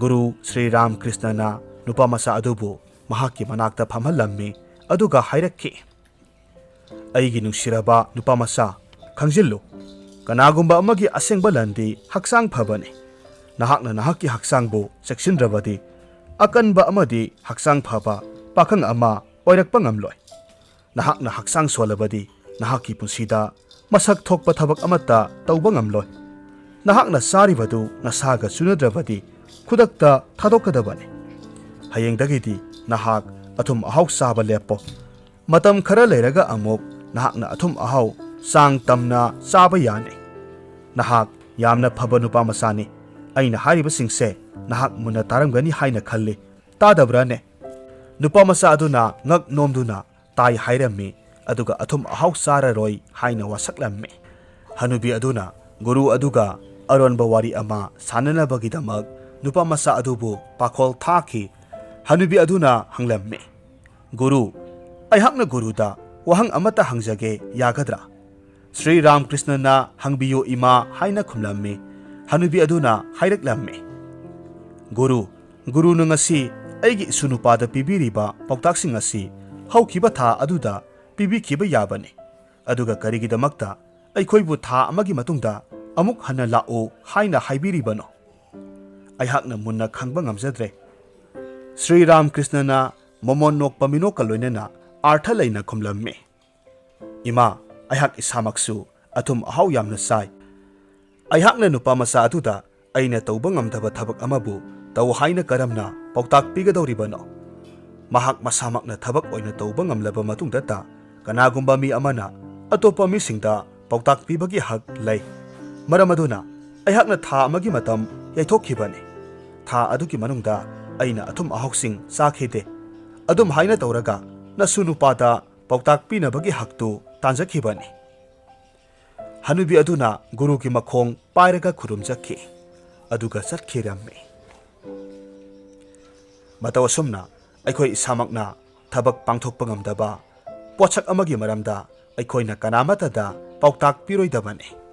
ꯒꯨꯔꯨ ꯁ꯭ꯔꯤ ꯔꯥꯝꯀ꯭ꯔꯤꯁꯅꯅ ꯅꯨꯄꯥ ꯃꯆꯥ ꯑꯗꯨꯕꯨ ꯃꯍꯥꯛꯀꯤ ꯃꯅꯥꯛꯇ ꯐꯝꯍꯜꯂꯝꯃꯤ, ꯑꯗꯨꯒ ꯍꯥꯏꯔꯛꯈꯤ, "ꯑꯩꯒꯤ ꯅꯨꯡꯁꯤꯔꯕ ꯅꯨꯄꯥ ꯃꯆꯥ, ꯈꯪꯖꯤꯜꯂꯨ, ꯀꯅꯥꯒꯨꯝꯕ ꯑꯃꯒꯤ ꯑꯁꯦꯡꯕ ꯂꯟꯗꯤ ꯍꯛꯆꯥꯡ ꯐꯕꯅꯤ꯫ ꯅꯍꯥꯛꯅ ꯅꯍꯥꯛꯀꯤ ꯍꯛꯆꯥꯡꯕꯨ ꯆꯦꯛꯁꯤꯟꯗ꯭ꯔꯕꯗꯤ, ꯑꯀꯟꯕ ꯑꯃꯗꯤ ꯍꯛꯆꯥꯡ ꯐꯕ ꯄꯥꯈꯪ ꯑꯃ ꯑꯣꯏꯔꯛꯄ ꯉꯝꯂꯣꯏ꯫ ꯅꯍꯥꯛꯅ ꯍꯛꯆꯥꯡ ꯁꯣꯜꯂꯕꯗꯤ, ꯅꯍꯥꯛꯀꯤ ꯄꯨꯟꯁꯤꯗ ꯃꯁꯛ ꯊꯣꯛꯄ ꯊꯕꯛ ꯑꯃꯠꯇ ꯇꯧꯕ ꯉꯝꯂꯣꯏ꯫ ꯅꯍꯥꯛꯅ ꯆꯥꯔꯤꯕꯗꯨ ꯅꯁꯥꯒ ꯆꯨꯅꯗ꯭ꯔꯕꯗꯤ, ꯈꯨꯗꯛꯇ ꯊꯥꯗꯣꯛꯀꯗꯕꯅꯤ꯫ ꯍꯌꯦꯡꯗꯒꯤꯗꯤ ꯅꯍꯥꯛ ꯑꯊꯨꯝ ꯑꯍꯥꯎ ꯆꯥꯕ ꯂꯦꯞꯄꯣ꯫ ꯃꯇꯝ ꯈꯔ ꯂꯩꯔꯒ ꯑꯃꯨꯛ ꯅꯍꯥꯛꯅ ꯑꯊꯨꯝ ꯑꯍꯥꯎ ꯆꯥꯡ ꯇꯝꯅ ꯆꯥꯕ ꯌꯥꯅꯤ꯫ ꯅꯍꯥꯛ ꯌꯥꯝꯅ ꯐꯕ ꯅꯨꯄꯥ ꯃꯆꯥꯅꯤ꯫ ꯑꯩꯅ ꯍꯥꯏꯔꯤꯕꯁꯤꯡꯁꯦ ꯅꯍꯥꯛ ꯃꯨꯟꯅ ꯇꯥꯔꯝꯒꯅꯤ ꯍꯥꯏꯅ ꯈꯜꯂꯤ꯫ ꯇꯥꯗꯕ꯭ꯔꯥꯅꯦ?" ꯅꯨꯄꯥ ꯃꯆꯥ ꯑꯗꯨꯅ ꯉꯛ ꯅꯣꯝꯗꯨꯅ ꯇꯥꯏ ꯍꯥꯏꯔꯝꯃꯤ, ꯑꯗꯨꯒ ꯑꯊꯨꯝ ꯑꯍꯥꯎ ꯆꯥꯔꯔꯣꯏ ꯍꯥꯏꯅ ꯋꯥꯁꯛꯂꯝꯃꯤ꯫ ꯍꯅꯨꯕꯤ ꯑꯗꯨꯅ ꯒꯨꯔꯨ ꯑꯗꯨꯒ ꯑꯔꯣꯟꯕ ꯋꯥꯔꯤ ꯑꯃ ꯁꯥꯟꯅꯅꯕꯒꯤꯗꯃꯛ ꯅꯨꯄꯥ ꯃꯆꯥ ꯑꯗꯨꯕꯨ ꯄꯥꯈꯣꯜ ꯊꯥꯈꯤ꯫ ꯍꯅꯨꯕꯤ ꯑꯗꯨꯅ ꯍꯪꯂꯝꯃꯤ, "ꯒꯨꯔꯨ, ꯑꯩꯍꯥꯛꯅ ꯒꯨꯔꯨꯗ ꯋꯥꯍꯪ ꯑꯃꯠꯇ ꯍꯪꯖꯒꯦ, ꯌꯥꯒꯗ꯭ꯔꯥ?" "ꯁ꯭ꯔꯤ ꯔꯥꯝꯀ꯭ꯔꯤꯁꯅꯅ ꯍꯪꯕꯤꯌꯨ ꯏꯃꯥ" ꯍꯥꯏꯅ ꯈꯨꯝꯂꯝꯃꯤ꯫ ꯍꯅꯨꯕꯤ ꯑꯗꯨꯅ ꯍꯥꯏꯔꯛꯂꯝꯃꯤ, "ꯒꯨꯔꯨ, ꯒꯨꯔꯨꯅ ꯉꯁꯤ ꯑꯩꯒꯤ ꯏꯁꯨ ꯅꯨꯄꯥꯗ ꯄꯤꯕꯤꯔꯤꯕ ꯄꯥꯎꯇꯥꯛꯁꯤꯡ ꯑꯁꯤ ꯍꯧꯈꯤꯕ ꯊꯥ ꯑꯗꯨꯗ ꯄꯤꯕꯤꯈꯤꯕ ꯌꯥꯕꯅꯤ꯫ ꯑꯗꯨꯒ ꯀꯔꯤꯒꯤꯗꯃꯛꯇ ꯑꯩꯈꯣꯏꯕꯨ ꯊꯥ ꯑꯃꯒꯤ ꯃꯇꯨꯡꯗ ꯑꯃꯨꯛ ꯍꯟꯅ ꯂꯥꯛꯎ ꯍꯥꯏꯅ ꯍꯥꯏꯕꯤꯔꯤꯕꯅꯣ? ꯑꯩꯍꯥꯛꯅ ꯃꯨꯟꯅ ꯈꯪꯕ ꯉꯝꯖꯗ꯭ꯔꯦ꯫" ꯁ꯭ꯔꯤ ꯔꯥꯝꯀ꯭ꯔꯤꯁꯅꯅ ꯃꯃꯣꯟ ꯅꯣꯛꯄ ꯃꯤꯅꯣꯛꯀ ꯂꯣꯏꯅꯅ ꯑꯥꯔꯊ ꯂꯩꯅ ꯈꯨꯝꯂꯝꯃꯤ, "ꯏꯃꯥ, ꯑꯩꯍꯥꯛ ꯏꯁꯥꯃꯛꯁꯨ ꯑꯊꯨꯝ ꯑꯍꯥꯎ ꯌꯥꯝꯅ ꯆꯥꯏ꯫ ꯑꯩꯍꯥꯛꯅ ꯅꯨꯄꯥ ꯃꯆꯥ ꯑꯗꯨꯗ ꯑꯩꯅ ꯇꯧꯕ ꯉꯝꯗꯕ ꯊꯕꯛ ꯑꯃꯕꯨ ꯇꯧ ꯍꯥꯏꯅ ꯀꯔꯝꯅ ꯄꯥꯎꯇꯥꯛ ꯄꯤꯒꯗꯧꯔꯤꯕꯅꯣ? ꯃꯍꯥꯛ ꯃꯁꯥꯃꯛꯅ ꯊꯕꯛ ꯑꯣꯏꯅ ꯇꯧꯕ ꯉꯝꯂꯕ ꯃꯇꯨꯡꯗꯇ ꯀꯅꯥꯒꯨꯝꯕ ꯃꯤ ꯑꯃꯅ ꯑꯇꯣꯞꯄ ꯃꯤꯁꯤꯡꯗ ꯄꯥꯎꯇꯥꯛ ꯄꯤꯕꯒꯤ ꯍꯛ ꯂꯩ꯫ ꯃꯔꯝ ꯑꯗꯨꯅ ꯑꯩꯍꯥꯛꯅ ꯊꯥ ꯑꯃꯒꯤ ꯃꯇꯝ ꯌꯩꯊꯣꯛꯈꯤꯕꯅꯤ꯫ ꯊꯥ ꯑꯗꯨꯒꯤ ꯃꯅꯨꯡꯗ ꯑꯩꯅ ꯑꯊꯨꯝ ꯑꯍꯥꯎꯁꯤꯡ ꯆꯥꯈꯤꯗꯦ꯫ ꯑꯗꯨꯝ ꯍꯥꯏꯅ ꯇꯧꯔꯒ ꯅꯁꯨ ꯅꯨꯄꯥꯗ ꯄꯥꯎꯇꯥꯛ ꯄꯤꯅꯕꯒꯤ ꯍꯛꯇꯨ ꯇꯥꯟꯖꯈꯤꯕꯅꯤ꯫" ꯍꯅꯨꯕꯤ ꯑꯗꯨꯅ ꯒꯨꯔꯨꯒꯤ ꯃꯈꯣꯡ ꯄꯥꯏꯔꯒ ꯈꯨꯔꯨꯝꯖꯈꯤ, ꯑꯗꯨꯒ ꯆꯠꯈꯤꯔꯝꯃꯤ꯫ ꯃꯇꯧ ꯑꯁꯨꯝꯅ ꯑꯩꯈꯣꯏ ꯏꯁꯥꯃꯛꯅ ꯊꯕꯛ ꯄꯥꯡꯊꯣꯛꯄ ꯉꯝꯗꯕ ꯄꯣꯠꯁꯛ ꯑꯃꯒꯤ ꯃꯔꯝꯗ ꯑꯩꯈꯣꯏꯅ ꯀꯅꯥꯃꯠꯇꯗ ꯄꯥꯎꯇꯥꯛ ꯄꯤꯔꯣꯏꯗꯕꯅꯤ꯫